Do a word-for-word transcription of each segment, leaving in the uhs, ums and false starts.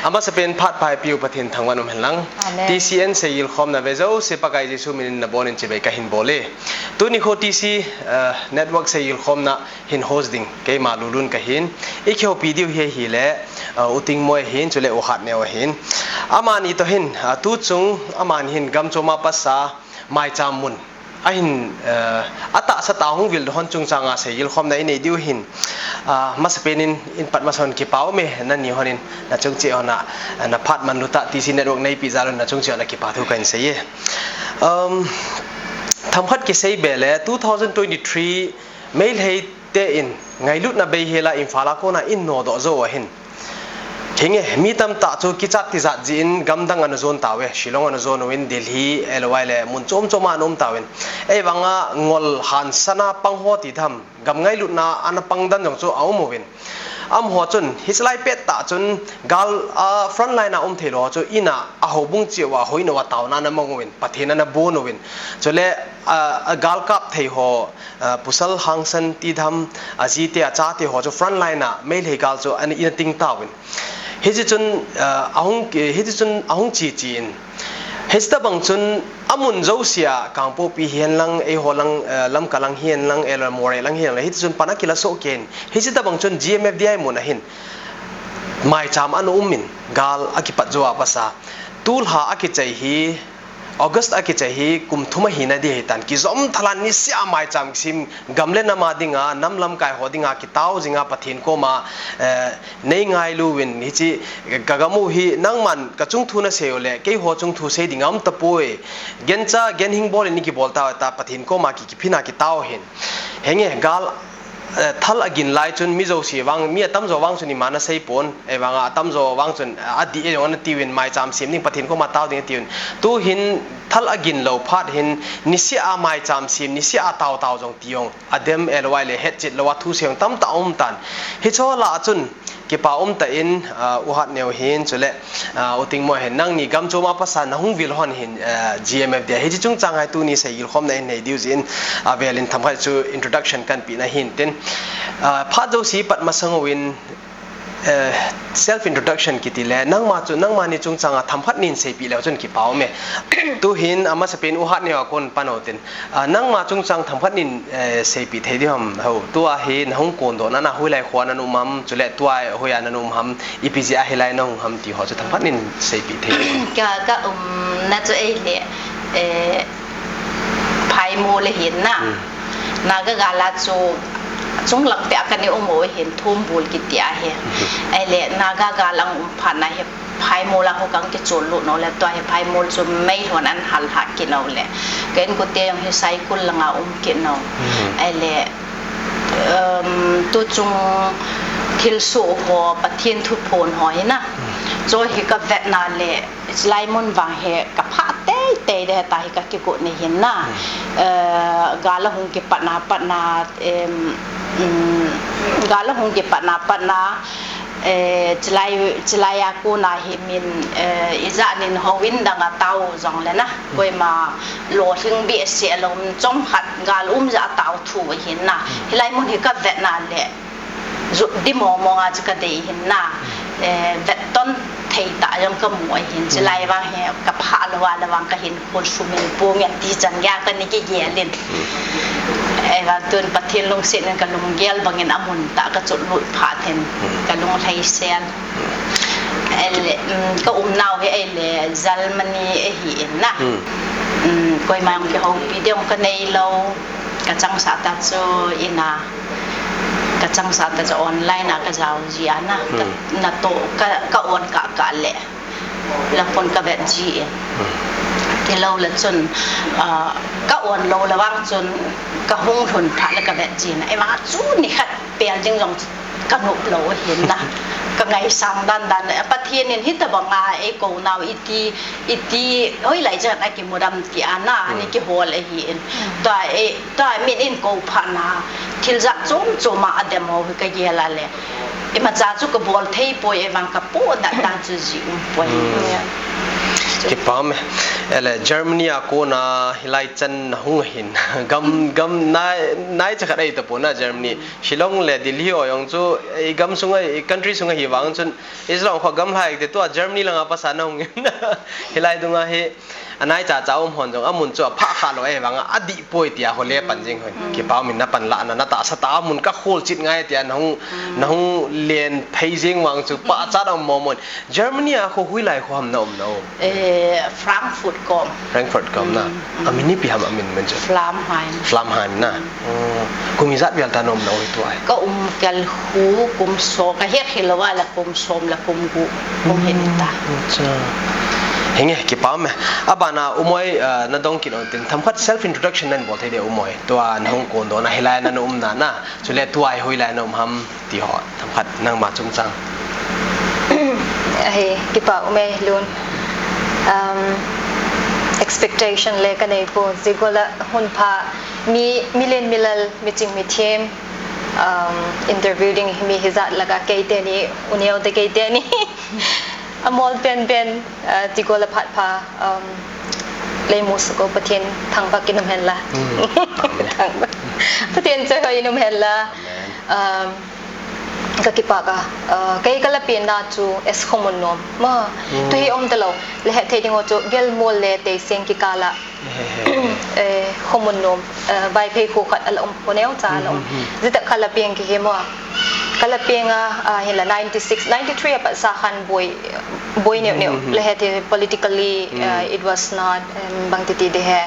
Amasapen phat paipiu Pathen thangvah in um hen lang. Amen. T C N seigilkhomna vejouse Pakai Jesu minin nabon in chibai kahin bol e. Tuni kho T C, eh, network seigilkhomna hin host ding keima Lulun kahin. Ikihoupi diu hi ahile, eh, U Tingmoi ahin, chule U Hatneo ahin. Amani toh hin, eh, tuchung amani hin gamchom a pasa maicham mun ahin, eh, atahsa tah a hung vil hon chungchanga seigilkhomna inei diu hin, ah, masapen in, in pat masa hon kipa ume, nani hon in, nachung cheh hon a, na phat manlu tah T C network neipi jal un nachung cheh hon a kipa thu kahin sei e. Um, themkhat kisei be le, two thousand twenty-three Meitei te in ngailutna bei hela Imphal a kona in nodoh jou ahin. Hinge, mi tamtah chu kichat tijat jeh in gamdang ana jon tauve, Shillong ana jon uvin, Delhi, ahilou le mun chom chom a ana um tauvin. Ahivanga ngol hansana pang ho ti tham, gam ngailutna ana pang dan jong chu aum uvin. Amaho chun, hichelai pettah chun, gal, a, frontline a um thei lou ho chu, in a, a houbung cheh uva, houin uva taona ana mang uvin, Pathen ana bon uvin. Chule, a, a gal kap thei ho, a, pasal hangsan ti tham, aji te, achate ho chu frontline a, Meitei gal chu ana, ana ting tauvin. Hiche chun, a, ahung, hiche chun ahung che che in. Hiche tabang chun amun jouse a Kangpokpi hihen lang, eiho lang, a, Lamka lang hihen lang, ahilou le Moreh lang hihen lang. Hiche chun pan akilasoh kei in. Hiche tabang chun G M F D I mun ahin. Maicham ana um in, gal akipat jou a pasa. Tulha akichai hi, August akichai hi kum thum ahina di ahitan, kijom thalan niseh a maicham kisem, gam le nam a dinga, nam lamkai ho dinga, kitao jinga Pathen koma, eh, nei ngailu uvin, hiche ka gam u hi, nangman kachung thu nasei u le, keiho chung thu sei ding aum tapoi. Gencha, genhing bol in ikibol tauve tia, Pathen koma ki, kiphin a kitao hin. Hinge, gal, eh, thal agin lai chun mi jouse vang, mi atamjo vang chun ima ana sei pon, ahivanga atamjo vang chun, eh, adih e jong ana tiuvin, maicham sem ding, Pathen koma tao ding atiuvin. Tuhin thal agin lou phat hin, niseh a maicham sem, niseh a tao tao jong ti jong, adem, ahilou le hetchet lou a thusei jong tamtah aum tan. Hicheho lah a chun, kipa umtah in, ah, U Hatneo hin, chule, ah, U Tingmoi hin, nangni gamchom a pasa nahung vil hon hin, ah, G M F D I. Hiche chungchang a hi tuni seigilkhomna inei diu jeh in, avel in themkhat chu introduction kahin peh na hintin. Ah, phat jouse pat masang uvin, eh, self introduction kiti le, nangma chu, nangmani chungchang a themkhat nin seipeh leu chun kipa ume. Tuhin amasapen U Hatneo a kon pan utin. Ah, nangma chungchang themkhat nin, eh, seipeh thei diu ham, ho, tua hi nahung kondohna na hoilai kho a naum ham, chule tua hoiya naum ham, ipi jeh a hilai nahung ham ti ho chu themkhat nin seipeh thei diu ham. Ka, ka umna chu ahile, eh, Phaimol ahin na. Hmm. Naga gal a chu chunglang peh a kana um u ahin, Thumbul kiti ahi. Hmm. Ahile Naga gal a um phat na hi Phaimol a ho kahin kichol lut nau le, tua hi Phaimol chu mei lhon ahin hal hah kit nau le. Ka inkote jong hi Saikul langa um kit nau. Hmm. Ahile, um, tuchung thilsoh ho, Pathen thuphon ho hi na. Hmm. Chu hi kavetna le, hichelai mun vang hi kapha teitei ding ahitai hi kakigot na hin na. Hmm. Eh, gal ahung kipatna, patna, em, um, gal ahung kipatna, patna, Eh, hichelai, hichelai a kona hi min, eh, ijat nin houin dang a tao u jong le na. Koima lolhing behseh lou, chomkhat gal um jeh a tao thu ahin na. Hilai mun hi kavetna le, jut di mong mong a chu kadei hin na. Eh, vetton thei tah jong kamu ahin, hichelai vang hi kapha lou a le vang kahin Khol sum in pung e ti chan gei a kana kigel in. Hmm. Ahivang tun Pathen lungset in kalunggel bangin amun tah a kachot lut phat in, hmm, kalung lhaisel. Hmm. Ahile, um, ka umnau hi ahile Germany ahi in na. Hmm. Um, koima jong kihoupi ding kanei lou. Kachangseh tah chu in a, kachangseh tah chu online a kajao ji a na. Ka, hmm, natoh, ka, ka on kah kah le. Lapon kavet ji in. Hmm. Tilou le chun, ah, ka on lou le vang chun kahung lhun phat le kavet ji in. Ahivang chu nikhat pel ding jong kanop lou ahin na. Kangaisang dan dan le. Pathen in hitabang a eikou nau iti, iti, hoilai chan a kimu dam ti a na, hmm, ana kihol ahi in. Hmm. Tua e, tua min in kou phat na, thil jat chom chom a adem ho hi kagel a le. Imacha chu kabol thei poi, ahivang kapoh dan dan chu ji um poi. Hmm. Kipah e. Ele Germany a kona hilai chan nahung hin. Gam, gam nai, nai cha khat ahi tapon a Germany. Shillong le Delhi ho jong chu i gam sunga, i country sunga hi vang chun, Israel kho gam lhai te tua Germany langa pasa nahung hin. Hilai dunga hi anai cha cha um hon jong amun chu apha kha lou ahi vanga adih poi tia ho le pan jing hoi. Kipah e, na panlahna, na tahsa tah a mun ka khol chit ngai tia nahung, nahung len phei jing vang chu pachat a um mo mo. Germany a kho hoilai kho ham na um nau? Eh, Frankfurt kom. Frankfurt kom na. Mm, mm. Amin ipi ham amin men chu? Flamheim. Flamheim na. Mm. Oh. Kum ijat vel ta na um nau hitua hi? Ka um kal khu kum som, ka het hilou a la kum som la kum gup. Kum hin ta. Mm, acha. Hinge, kipah e. Abana U Moi, ah, na dong kit un tin. Themkhat self introduction nan bol thei de U Moi. Tua nahung kondoh na hilai na na um na na. Chule tua hi hoilai na um ham. Ti ho, themkhat nangma chungchang. Ahi, kipah e Lun. Um, expectation le ka nei poi, zigol a hun pha mi, milen milal, miching mithem, um, interview ding hi mi hijat laga kei teni, u neo te kei teni. Amol pen pen, uh, zigol a phat pha, um, lei mu sako Pathen thangvah in um hen la. Hmm. Thangvah. Pathen choi hoi in um hen la. Amen. Um, Ka kipah a, ah, kei ka lapen na chu S Khomunnom. Ma, hmm, tu hi um talou. Le het thei ding ho chu Gelmol le Teiseng kikal a. He, he, he. Eh, Khomunnom, eh, Vaiphei kho khat a la um, kho neo cha a la um. Hmm, hmm, hmm. Jitah ka lapen kihi mo. Ka lapen a, ah, hinla ninety-six, ninety-three a pat sa khan boi, boi neo neo. Hmm, hmm, hmm. Le het thei politically, hmm, ah, it was not, um, bang ti ti de he,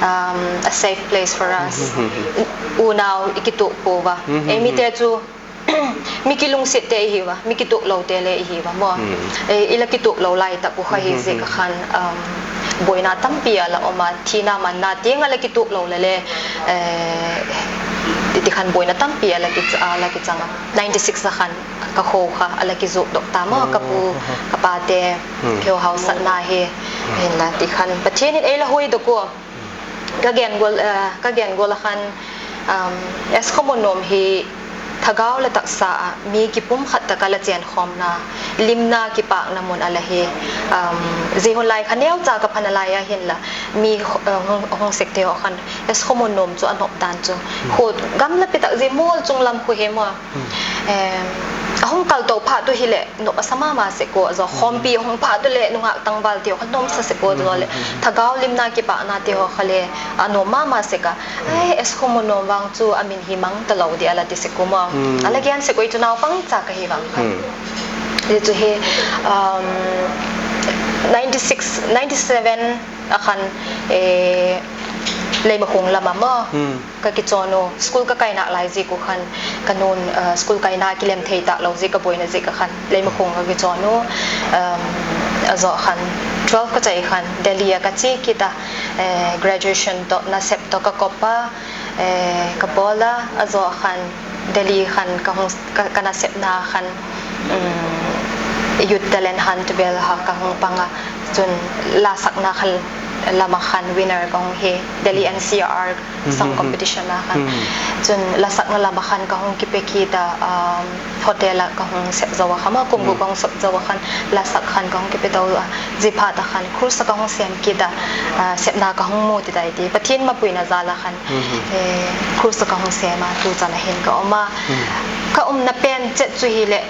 um, a safe place for us. Hmm, hmm, hmm, hmm. Unau i kituh pouva. Hmm, hmm, hmm. Eimi te chu mi kilungset te i hiuva, mi kituh lou te le i hiuva mo. Hmm. Eh, i la kituh lou lai tah u kha hi, hmm, jeh a khan, um, boina tampi a la um a, thina manna teng a la kituh lou le le, eh, ti, ti khan boina tampi a la ki, a la kichang a. Ninety-six a khan ka kho kha a la kijoh doh ta mo, ka pu, oh, ka pa te, hmm, kihou hausatna hi, hmm, hinla ti khan Pathen in ei la hoi doh u. Ka gen gol, eh, ka gen gol a khan, um, S Khomunnom hi thagau le tahsa a mi kipumkhat tah a la chenkhomna, limna kipakna mun a la hi, um, jeh hun lai kha neocha ka phan a lai a hinla mi, eh, hung, hung sek te ho khan S Khomunnom chu a nop dan chu. Hmm. Khu gam la pi tah jeh mol chunglam khu hi mo. Hmm. Em, ahung kaltou phat u hile, nop asa mama sek u, ajo, hmm, khompi ahung phat u le, nungah tangval te ho kha nomsa sek u, hmm, ajo le, hmm, hmm, hmm, thagau limna kipakna te ho kha le, anom mama sek a. Hmm. Ai, S Khomunnom vang chu amin hi mang talou di a la ti sek u mo. Hmm. A la gen sek u, i chu naopang cha ka hi vang khan. Hmm. Ti chu hi, um, ninety-six, ninety-seven a khan, eh, Leimakhong lam a mo. Hmm. Ka kichon u, school ka kai nalai jeh u khan, ka nun, uh, school kaina kilem thei talou jeh ka boina jeh a khan, Leimakhong ka kichon u, um, ajo khan, twelve ka chai khan, Delhi a ka che kit a, eh, graduation toh, nasep toh ka kop a, eh, ka bol a, ajo khan, Delhi khan ka hung, ka, ka nasepna khan, um, Youth Talent Hunt vel a ka hung pang a, chun la sakna khan lam a khan winner ka hung hi, Delhi N C R song, hmm, competition a khan. Hmm. Chun la sakna lam a khan ka hung kipe kit a, um, hotel a ka hung sep jou a kha mo, kum gup, hmm, ka hung sep jou a khan, la sak khan ka hung kipe tou a, jeh phat a khan, cruise a ka hung sem kit a, ah, sepna ka hung mu ti tai ti. Pathen mapuina jal a khan, hmm, hmm, eh, cruise a ka hung sem a, tu chan a hin ka um a. Hmm. Ka umna pen chet chu hile,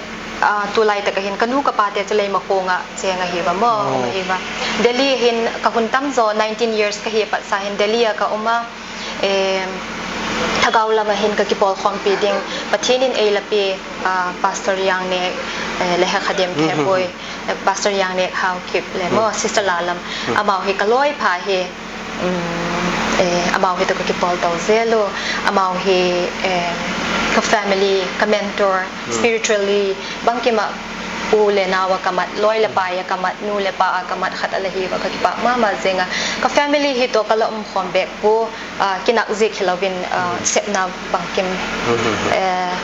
ah, tulai tah a hin, ka nu ka pa te chu Leimakhong a cheng a hiuva mo, oh, um a hiuva. Delhi a hin ka hun tam jo, nineteen years ka hi a pat sa hin Delhi a ka um a, em, thagau lam a hin ka kipolkhompi ding, Pathen in ei la pe, ah, Pastor Jangnek, eh, le Hekhadim, hmm, hmm, Thepboi, hmm, eh, Pastor Jangnek Haokip le mo, hmm, Sister Lalam, hmm, amau hi ka loi pha hi, um, eh, amau hi toh ka kipol tou jel u, amau hi, eh, ka family, ka mentor, hmm, spiritually, bangkim a u le nao a ka mat, loi le pai a ka mat, nu le pa a ka mat khat a la hiuva ka kipah mama jeng a. Ka family hi toh ka la umkhom beh pu, ah, kinak jeh hilouvin, ah, hmm, sepna bangkim, hmm, hmm, hmm, eh,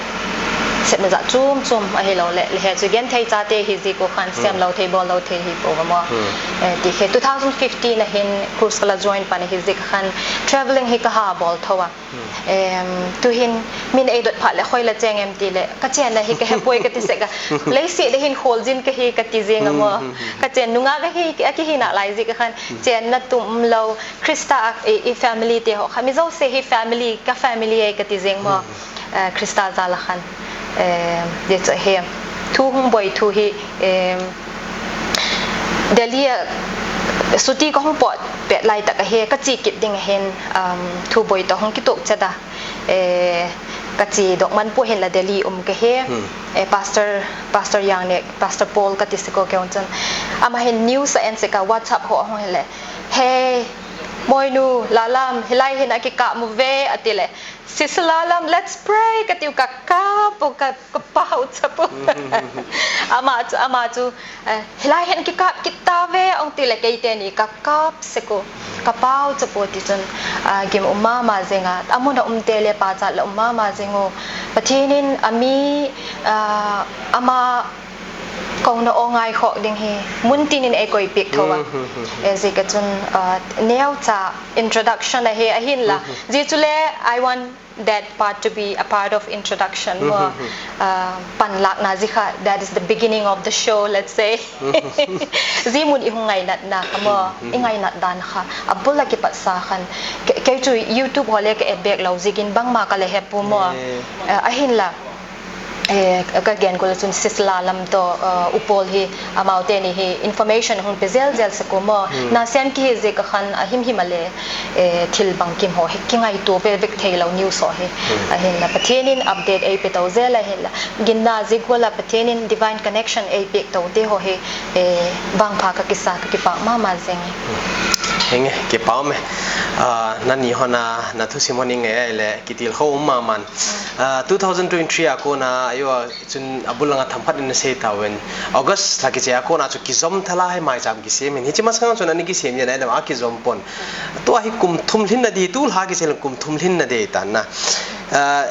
Sepna jat chom chom ahilou le, le hiche chu genthei chate hi jeh a khan, hmm, sem lou thei, bol lou thei hi pou mo. Hmm. Eh, ti hi two thousand fifteen a hin Cruz Kala join pan hi jeh a khan traveling hi ka ha bol tho a. Hmm. Em, tu hin min ei dot phat le khoi la cheng em ti le, ka chenna hi ka hepoi ka ti sek a. Leiset a hin kholjin ka hi ka ti jeng a mo. Hmm, hmm, hmm. Ka chen nunga ka hi, a kihi nalai jeh a khan, hmm, chenna tum lou, Christa a, i, i family te ho kha, mi jouse hi family, ka family e ka ti jeng mo. Hmm. Eh, Christa jal a khan, eh, ti chu hi, thu hung boi thu hi, eh, Delhi a, chuti ka hung pot pet lai tak a hi, ka che kit ding a hin, um, thu boi toh hung kituh chet a, eh, ka che doh man poi hin la Delhi um ka hi, hmm, eh, Pastor, Pastor Yang ne, Pastor Paul ka ti sek o kei chun. Ama hin news a en sek a WhatsApp ho hung hi le, "Hey, Moinu, Lalam, hilai hin a kikap mu ve," a ti le, "Sister Lalam, let's pray," ka tiu ka kap u ka, ka pao chapu. Ama chu, ama chu, eh, "Hilai hin kikap kit ta ve," ong ti le kei teni ka kap sek u, ka pao chapu ti chun, ah, gim um mama jeng a, amun a um te le pachat la um mama jeng u. Pathen in ami, ah, ama Kouna o ngai khoh ding hi, mun tin in ei koi pek tho a. Hmm, hmm, hmm, hmm. Eh, jeh a chun, uh, neocha introduction ahi, ahin la. Hmm, hmm. Jeh chule, I want that part to be a part of introduction mo. Hmm, hmm, hmm. Uh, panlakna jeh kha, that is the beginning of the show, let's say. Hmm, hmm, hmm. Jeh mun i hung ngainatna kha mo, hmm, hmm, i ngainat dan kha. Abul a kipat sa khan, ke-, kei chu YouTube ho le ka et bek lou, jeh in bangma ka le hepu mo. Eh. Uh, ahin la. Eh, ka gen kul chun Sister Lalam toh, eh, U Paul hi, amau teni hi information hung pe jel jel sek u mo. Hmm. Nasem kihi jeh a khan ahim him a le, eh, thil bangkim ho hi kingaito ve vek thei lou news ho hi. Hmm. Ahin la Pathen in update ei pe to jel ahin la. Ginna jeh a la Pathen in divine connection ei pe to te ho hi, eh, vangpha ka kisa ka kipa mama jeng. Hmm. Henge, kipa me. Ah, nani hon a, na thusim hon i ngai a le, kitilkhou um mama. Hmm. Ah, two thousand twenty-three a kona, ayo, Chun abul langa themkhat in na sei tauvin, August lha kichai a kona chu kijom thala hi maicham kisem in. Hiche masang chun ana kisem jeng in, ahi le ama kijom pon. Tua hi kum thum lhin na di, tu lha kichai le kum thum lhin na di tan na. Ah,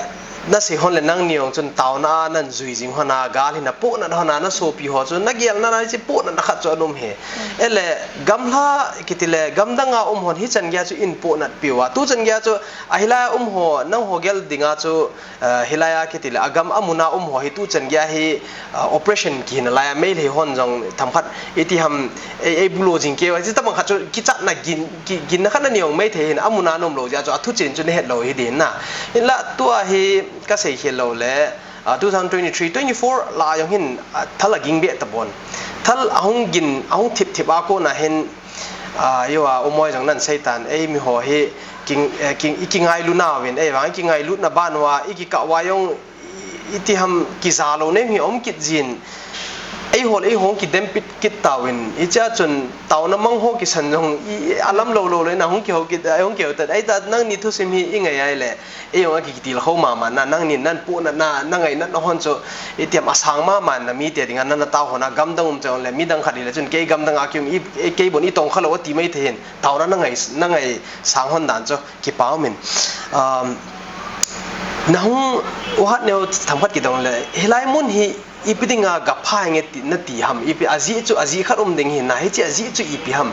na sei hon le nangni jong chun taona a nan jui jing hon a, gal hi na pohnat hon a, na sopi ho chu na gel na na hiche pohnat na khat chu ana um e. Ele gamla kiti le gamdang a um hon hichan geiya chu in pohnat piu a. Tuchan geiya chu ahilai a um ho, nangho gel dinga chu Ah, hilai a kiti le, agam amun a um ho hi tuchan geiya hi, ah, operation kihin a lai a, Meitei hon jong themkhat iti ham, ei, ei bulu jing keu, hiche tabang khat chu kichatna gin, ki, ginna khat na ni jong Meitei hin amun a na um lou jeh a chu athu chen chu na het lou hi din na. Hinla tua hi ka sei khel lou le, ah, two thousand twenty-three, twenty-four la jong hin, ah, thal aging be tapon. Thal ahung gin, ahung thip thip a kona hin, Ah, yo a, U Moi jong nan sei tan, ei mi ho hi, king, eh, king, i kingailu nauvin, ei vang i kingailutna ban uva, i kikah uva jong, i, iti ham kija lou nei hi um kit jin. Ei hol, ei hong kidem pit kit tauvin. Hichea chun, taona mang ho kisan jong, i, i, alam lou lou le, na hong kihou kit, ei hong kihou tat, ei ta nangni thusim hi i ngai a le. Ei jong akitilkhou mama na, nangni nan pohnat na, na ngainat na hon chu, iti ham asang mama na mite dinga na, na tao hon a gamdang um chang le, midang khat hile chun kei gamdang a kium, i, i, kei bon i tong kha lou ati mai thei hin, taona na ngai, na ngaisang hon dan chu, kipa um in. Um, na hung, u Hatneo themkhat kidong le, hilai mun hi, Ipi dinga gapha nge ti, na ti ham, ipi ajeh chu, ajeh khat um ding hi na, hiche ajeh chu ipi ham.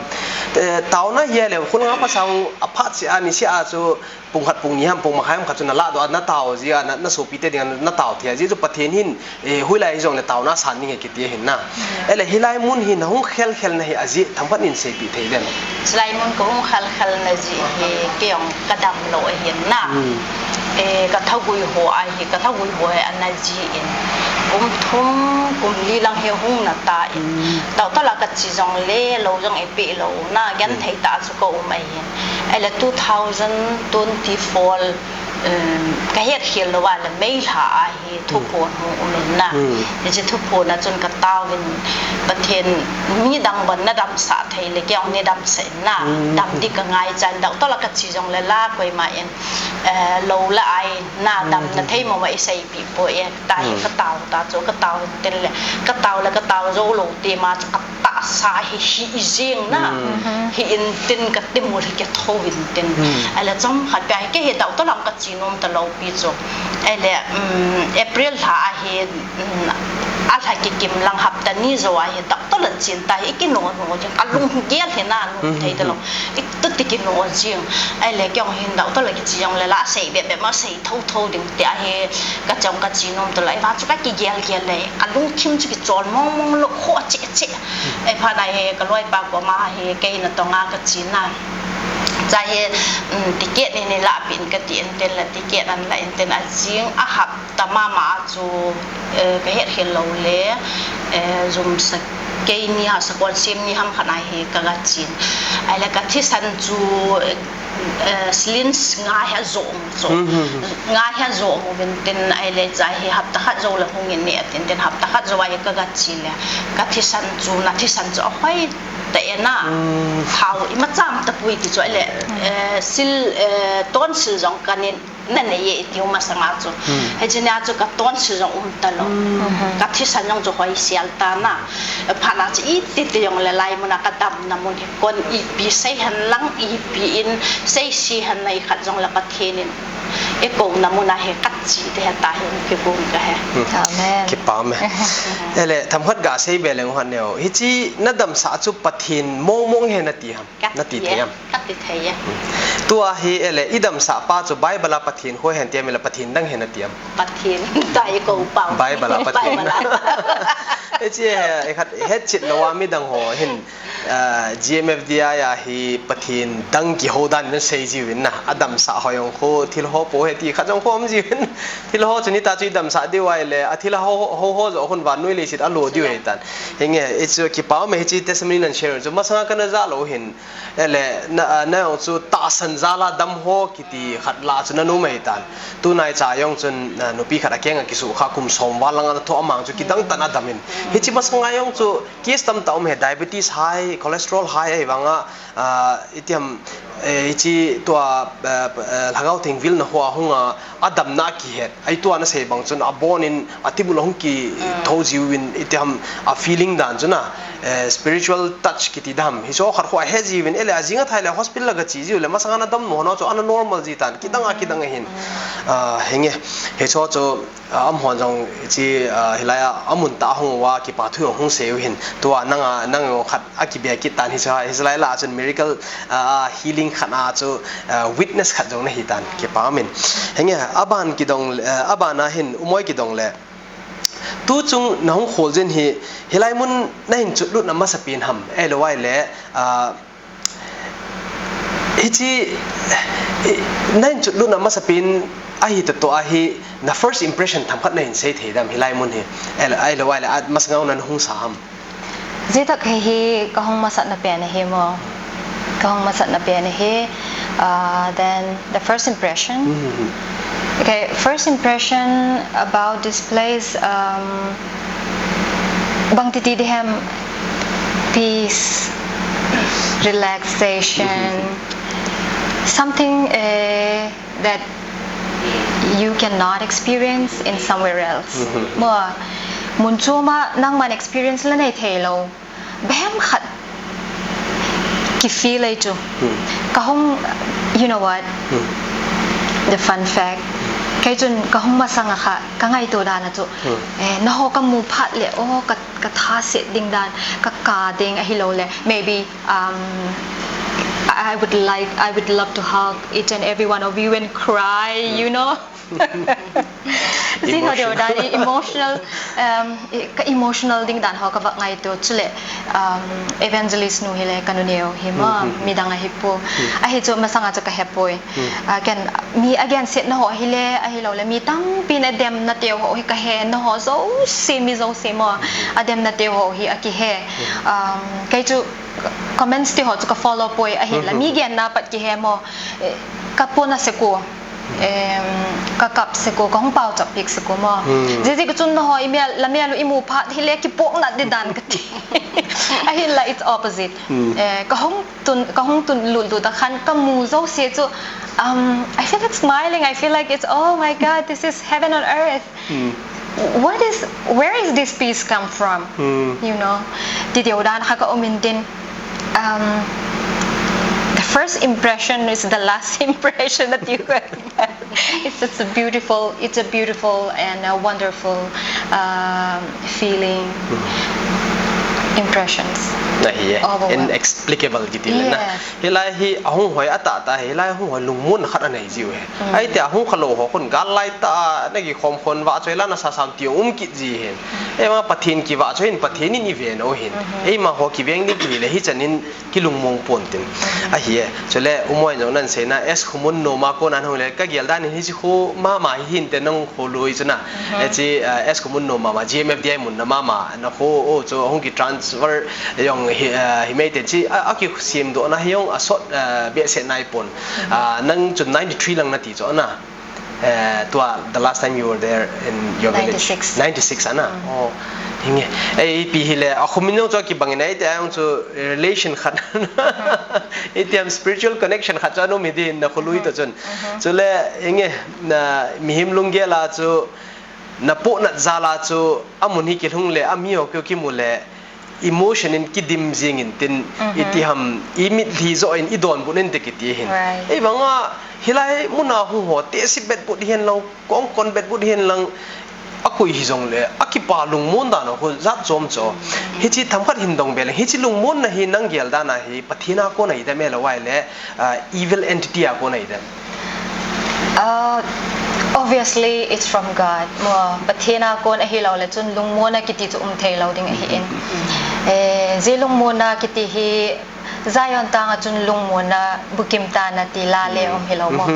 Eh, taona hi a le, khulanga pha sang a phat seh a, niseh a chu, pung khat, pung ni ham, pung makhai ham khat chu na lahdoh a, na tao jeh a, na, na sopite dinga, na, na tao thei a, ajeh chu Pathen hin, eh, hoilai hijongle taona san ding e kiti ahin na. Ele hilai mun hi na hung khel khel na hi ajeh, themkhat nin seipeh thei dem. Hilai mun ka hung khel khel na jeh hi, kei jong ka dam lou ahin na. Hmm. Eh, ka thagui ho ahi, ka thagui ho hi ana ji in. Kum thum, kum li lang hi hung na ta in. Hmm. Doctor la ka che jongle, lou jong ei pe lou na, genthei tah chu ka um ahin. Ahile two thousand twenty-four, um, ka het khel lou a le May lha ahi, thuphon hung um in na. Hmm. Hiche thuphon a chun ka taovin, Pathen midang bon na damsah thei le, kei jong nei damsah in na. Hmm. Dam ding ka ngaicha in, doctor la ka che jongle la koima in, eh, lou la ai na, damna thei mama i seipeh poi e, tia hi ka tao ta chu, ka tao in tin le, ka tao le ka tao jou lou ti ma chu ka ta sa hi, hi i jing na. Hi in tin ka timul hi ka tho in tin. Ahile chomkhat pia hi kei hi doctor lam ka che nom talou pi chu. Ahile, um, April lha a hi, um, a lha kikim lang hapta ni jou a hi doctor la chen ta hi i kino no jing. Ka lung gel hi na lung thei talou. I tu ti kino jing. Ahile kei jong hin doctor la kiche jong le la sei be be ma sei tho tho ding ti a hi ka chong ka che nom talou. Ahivang chu ka kigel gel le. Ka lungthim chu kichol mong mong lou kho che che. Ahivang a hi ka loipa koma hi kei natong a ka che na. Cha hi, um, ticket ni ni la pen ka ti in tin la ticket an la in tin a jing a hapta mama a chu, eh, ka het hel lou le, eh, jum sa kei ni ha sa kon sim ni ham khat a hi ka ga chen. Ahile ka thisan chu, eh, syringe nga hi a jong chu. Nga hi a jong uvin tin ahile cha hi hapta khat jou le hung in ni a tin tin hapta khat jou a hi ka ga che le. Ka thisan chu, na thisan chu a hoi ta e na. Thao i ma cham ta pui ti chu ahile, eh, sil, eh, tonsil jong ka nin na nei e i tiu masanga chu. Hiche nia chu ka tonsil jong um talou. Ka thisan jong chu hoi sial ta na. Phat na chu i ti ti jong le lai mun a ka damna mun hi kon ipi sei hen lang ipi in sei si hen na i khat jong le Pathen in i kouna mun a hi ka che te he ta hi kigong ka he. Amen. Kipa me. Ahile themkhat ga sei be leng u hen neo. Hiche na damsah chu Pathen mong mong hi na ti ham. Na ti thei am? Ka ti thei e. Tua hi ahile i damsah pa chu Bible a Pathen hoi hen ti am le Pathen dang hi na ti am? Pathen ta i kou pau. Bible a Pathen. Bible a. Hiche hi, i khat hetchet lou a midang ho hin, ah, G M F D I a hi Pathen dang kiho dan in sei jiuvin na. A damsah ho jong khu thil ho po he ti khat jong khu um jiuvin. Thil ho chu ni ta chu i damsah diu ahile, a thil ho, ho, ho joh hun vannoi leiset a lo diu ahi tan. Hinge, i chu kipa me hiche testimony nan share chu masanga ka na ja lou hin. Ahile, na, ah, na jong chu tahsan jal a dam ho kiti khat la chu na nom ahi tan. Tunai cha jong chun, ah, nupi khat a keng a kisuh kha kum som val lang a na tho a mang chu kidang tah in a dam in. Hiche masanga jong chu case tamtah um he diabetes high, cholesterol high ahivang a, ah, i ti am, eh, hiche tua, eh, eh, Lhagao Theng vilna ho a hung a, a damna a kihet. Ahi tua na sei bang chun a bon in a tibul a hung kitho jiuvin i ti am a feeling dan chu na, eh, spiritual touch kiti dan. Hiche khat khu a he jiuvin ahile a jing a thai le hospital la ga che jiu le masanga na dam nom ho chu ana normal ji tan. Kidang a, kidang a hin. Ah, hinge. Hiche chu Ah, amaho jong hiche, ah, hilai a, amun tah a hung uva, kipa thu jong hung sei u hin. Tua nang a, nang jong khat a kibe kit tan hiche, hiche lai lah a chun miracle, ah, healing khat a chu, ah, witness khat jong na hi tan, kipa min. Hinge, aban kidong, eh, aban a hin, umoi kidong le. Tu chung na hung khol jin hi, hilai mun na hin chutlut na masa pen ham, eh, lo ai le, ah, Hiche, eh, na hin chutlut na masa pen ahi ta to ahi, na first impression themkhat na hin sei thei dem hilai mun hi. Ahile, ahile, ahile, a masanga na hung sa ham. Jitah hi hi ka hung masat na pen ahi mo. Ka hung masat na pen ahi, uh, then the first impression. Mhm. Okay, first impression about this place, um, bang titi dihem, peace, relaxation, something, eh, that you cannot experience in somewhere else. Mhm. Mo, mun chom a nangman experience la nei thei lou. Behem khat ki feel ei chu. Hmm. Ka hung, you know what? Hmm. The fun fact. Kei chun ka hung masang a kha, ka ngaito dan a chu. Hmm. Eh, na ho ka mu phat le, oh, ka, ka tha set ding dan, ka ka ding ahi lou le. Maybe, um, I would like, I would love to hug each and every one of you and cry, you know? Jing ho deu dan, emotional, um, i, ka emotional ding dan ho ka vak ngaito chule, um, evangelist nu hi le ka nu neo hi ma, midang ahi po. Ahi chu masang a chu ka he poi. Ah, ken, mi again set na ho hi le, ahi lou le, mi tampi na dem na teu ho hi ka he, na ho jouse, mi jouse mo, a dem na teu ho hi a ki he. Um, kei chu comments ti ho chu ka follow poi ahi la, mi gen na pat ki he mo, eh, ka pona se ko. Em, ka kap se ko, ka hung pao chap pik se ko mo. Hmm. Jiji ka chun na ho, i mel, la mel u i mu phat hi le ki pok na di dan ka ti. Ahi la, it's opposite. Hmm. Eh, ka hung tun, ka hung tun lut lut a khan ka mu jouse chu, um, I feel like smiling. I feel like it's, oh my God, this is heaven on earth. Hmm. What is, where is this peace come from? You know, ti deu dan kha ka um in tin, um, the first impression is the last impression that you get. It's, it's a beautiful, it's a beautiful and a wonderful, um, feeling, impressions. Ahi e. Overwhelmed. Inexplicable kiti le na. Yes. Hilai hi ahung hoi ata ta, hilai ahung hoi lungmon khat anei jiu he. Ai te ahung kha lou ho khun gal lai ta, na kikhom khon vah choi la na sa sam ti um kit ji hin. Eima Pathen kivah choi hin, Pathen in i ve nau hin. Eima ho kiveng ding kile hichan in kilungmong pon tin. Ahi e. Chule U Moi jong nan sei na, S Khomun nom a kon a hung le, ka gel dan in hichi khu mama hi hin te nang khu lui chu na. Hichi, ah, S Khomun nom mama, G M F D I mun na mama, na khu o chu hung ki transfer jong hi, ah, hi mai te chi, a, a kisem doh na hi jong a sot, ah, behseh nai pon. Ah, nang chu ninety-three lang na ti chu na. Eh, tua, the last time you were there in your village? Ninety-six. Ninety-six ana? Oh, hinge. Eh, ipi hile, a khumin jong chu kibang in ai te, a jong chu relation khat. Iti ham spiritual connection khat chu anom hi din na khului to chun. Chule, hinge, na mihem lunggel a chu, na pohnat jal a chu, amun hi kilhung le, ami ho keu kimu le, emotion in kidim jing in tin, iti ham, i mitlhi jo in i donbut in te kiti hin. Right. Ei vang a, hilai mun a hung ho, tehsi bet but hin lang, kong kon bet but hin lang, a koi hi jong le, a kipa lungmon dan ho jat chom cho. Hichi themkhat hin dong be le, hichi lungmon na hi nang gel dan a hi, Pathen a kon a hi dem e lou vai le, ah, evil entity a kon a hi dem. Uh, obviously, it's from God. Mo, Pathen a kon ahi lou le chun lungmon a kiti chu um thei lou ding ahi in. Eh, ji lungmon a kiti hi Zion tang a chun lungmon a bukim ta na ti la le um hi lou mo.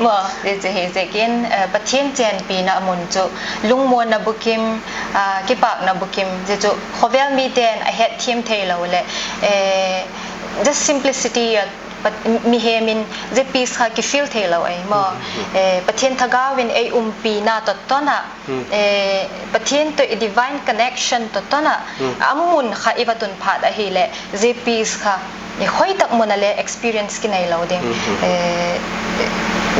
Mo, ji chu hi ji kin, eh, Pathen chenpi na mun chu lungmon a bukim, ah, kipak na bukim, ji chu khovel mi ten a het thim thei lou le, eh, just simplicity a But mihem in ji peace kha ki feel thei lou ai mo. Eh, Pathen thagau in ei umpi na to to na. Eh, Pathen to i divine connection to to na. Amun kha i va tun phat ahi le, ji peace kha i hoi tak mun a le experience ki nei lou ding. Eh,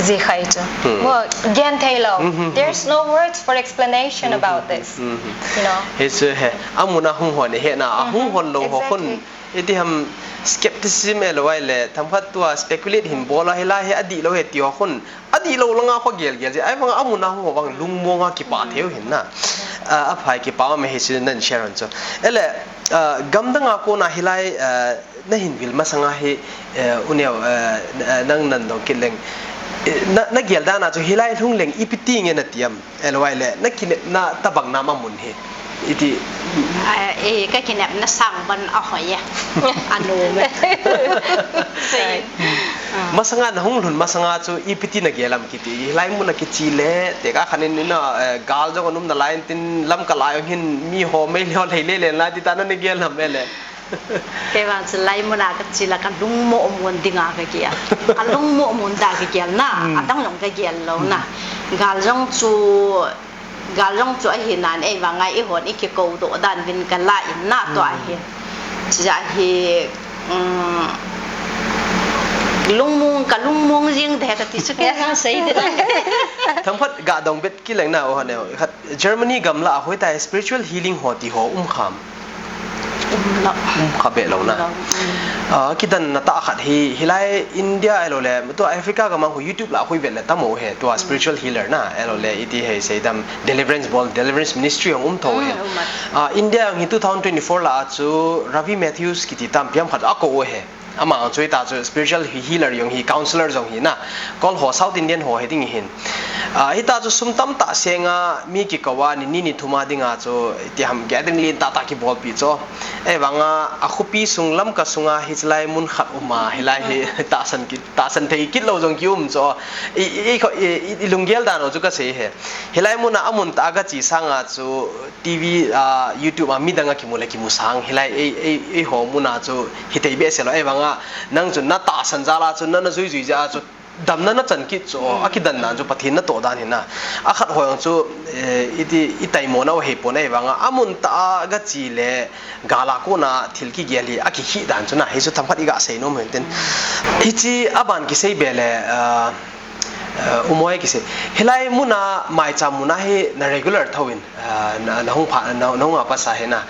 ji khai chu. Mo gen thei lou. There's no words for explanation about this. You know. He chu he. Amun a hung hon he na, a hung hon lou ho khun. Exactly. Iti ham skepticism e lou vai le, themkhat tua speculate hin bol a, hilai hi adih lou he ti ho khun, adih lou langa kho gel gel ji, ai vang amun a hung ho vang lungmong a kipa thei u hin na. A, aphai kipa ma he si nan share on chu. Ele, a, gamdang a kon a hilai, a, na hin vil masang a hi, e, u neo, e, nang nan dong kit leng. E, na, na gel dan a chu hilai lhung leng ipi ti nge na ti am. E lou vai le, na kinepna tabang na ma mun hi. Iti. Ah, eh, ka kinepna sang ban a hoi e. A nom e. Sei. Masanga na hung lhun masanga chu ipi ti na gel am kiti. Hilai mun a kichi le, te ka khan in na, eh, gal jong anum na lai tin lam ka lai hin mi ho mei leo lei le le na ti ta na ni gel am e le. Kei vang chu lai mun a ka chi la ka lungmo mun ding a ka gel. Ka lungmo mun da ka gel na, adang jong ka gel lou na. Gal jong chu, gal jong chu ahi nan ei vang a i hon i kikou doh dan vin ka la in na to ahi. Chi ja hi, um, lungmong, ka lungmong jing de ka ti chu kei vang sei de. Themkhat ga dong bet ki leng na o ha neo. Khat Germany gam la a hoi ta spiritual healing ho ti ho um kham. Um lou. Um kha be lou na. Um lou. Ah, kidan na ta khat hi, hilai India e lou le, tua Africa gam a khu YouTube la khu vet le tam u he, tua spiritual healer na, e lou le, iti he sei dam, deliverance bol, deliverance ministry hung um tho he. Ah, India hung hi two thousand twenty-four la a chu Ravi Matthews kiti tam piam khat a ko u he. Ama chu hita chu spiritual he-, healer jong hi, counselor jong hi na. Kol ho, South Indian ho hi ding hin. Ah, hita chu sum tamtah seng a mi kikou a ni ni ni thum a ding a chu iti ham gathering lentah tah kibolpi chu. Ei vang a, a khopi sung Lamka sung a hichelai mun khat um a, hilai hi tahsan kit, tahsan thei kit lou jong ki um chu. I, i, i, i, i lunggel dan u chu ka sei he. Hilai mun a, amun tah a ka chi sang a chu T V, ah, YouTube a midang a kimu le kimu sang hilai ei, ei, ei ho mun a chu hitei behseh lou, ei vang a nang chu na tahsan jal a chu na, na jui jui jeh a chu damna na chan kit chu, a kidan dan chu Pathen na toh dan hi na. A khat ho jong chu, eh, iti, i taimo na u hei pon ei vang a, amun tah a ka chi le gal a kon a thil kigel hi a kikhih dan chu na, hi chu themkhat i ga sei nom hen tin. Hichi a ban kisei be le, ah, Uh, umoi kisi. Hilai muna maicham muna hi na regular thoin, uh, na, na hung pha, na, na hung apa sa hi na.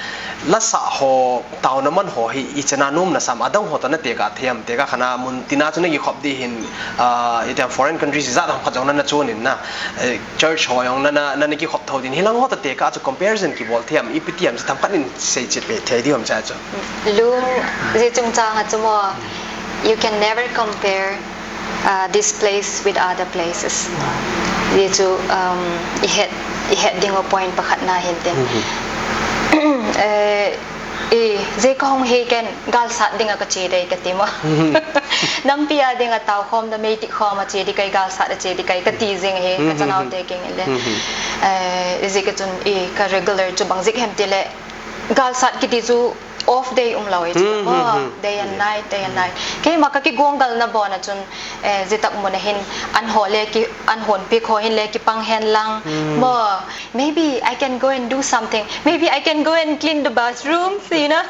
Lasa ho, taona man ho hi, i chana nom na sam, adang ho to na teka thiam, teka khana mun tina chu na kikhop di hin, uh, itiam foreign countries za dang pha jong na na chunin na, uh, church ho jong na, na, na, na kikhop tho din. Hilang ho to teka chu comparison kibol thiam, ipi tiam chu tam khat in sei chit pe thei di hom cha chu. Lung, ji chung chang a chu mo, you can never compare uh, this place with other places. Ye chu, um, i het, i het ding o point pakhat na hin te. Eh, i, je ka hong he ken galsat ding a ka che dei ka ti mo. Nampi a ding a tau khom da mei ti khom a che di kai galsat a che di kai ka ti jing he ka chanau te keng le. Eh, je ka chun i ka regular chu bang jik hem ti le galsat kiti chu off day um lo e chu. Hmm, hmm, hmm. Day and night, day and night. Keima ka kigong gal na bon a chun, eh, je tak mun a hin an ho le ki, an hon pi kho hin le kipang hen lang. Hmm. Mo, maybe I can go and do something. Maybe I can go and clean the bathroom, you know.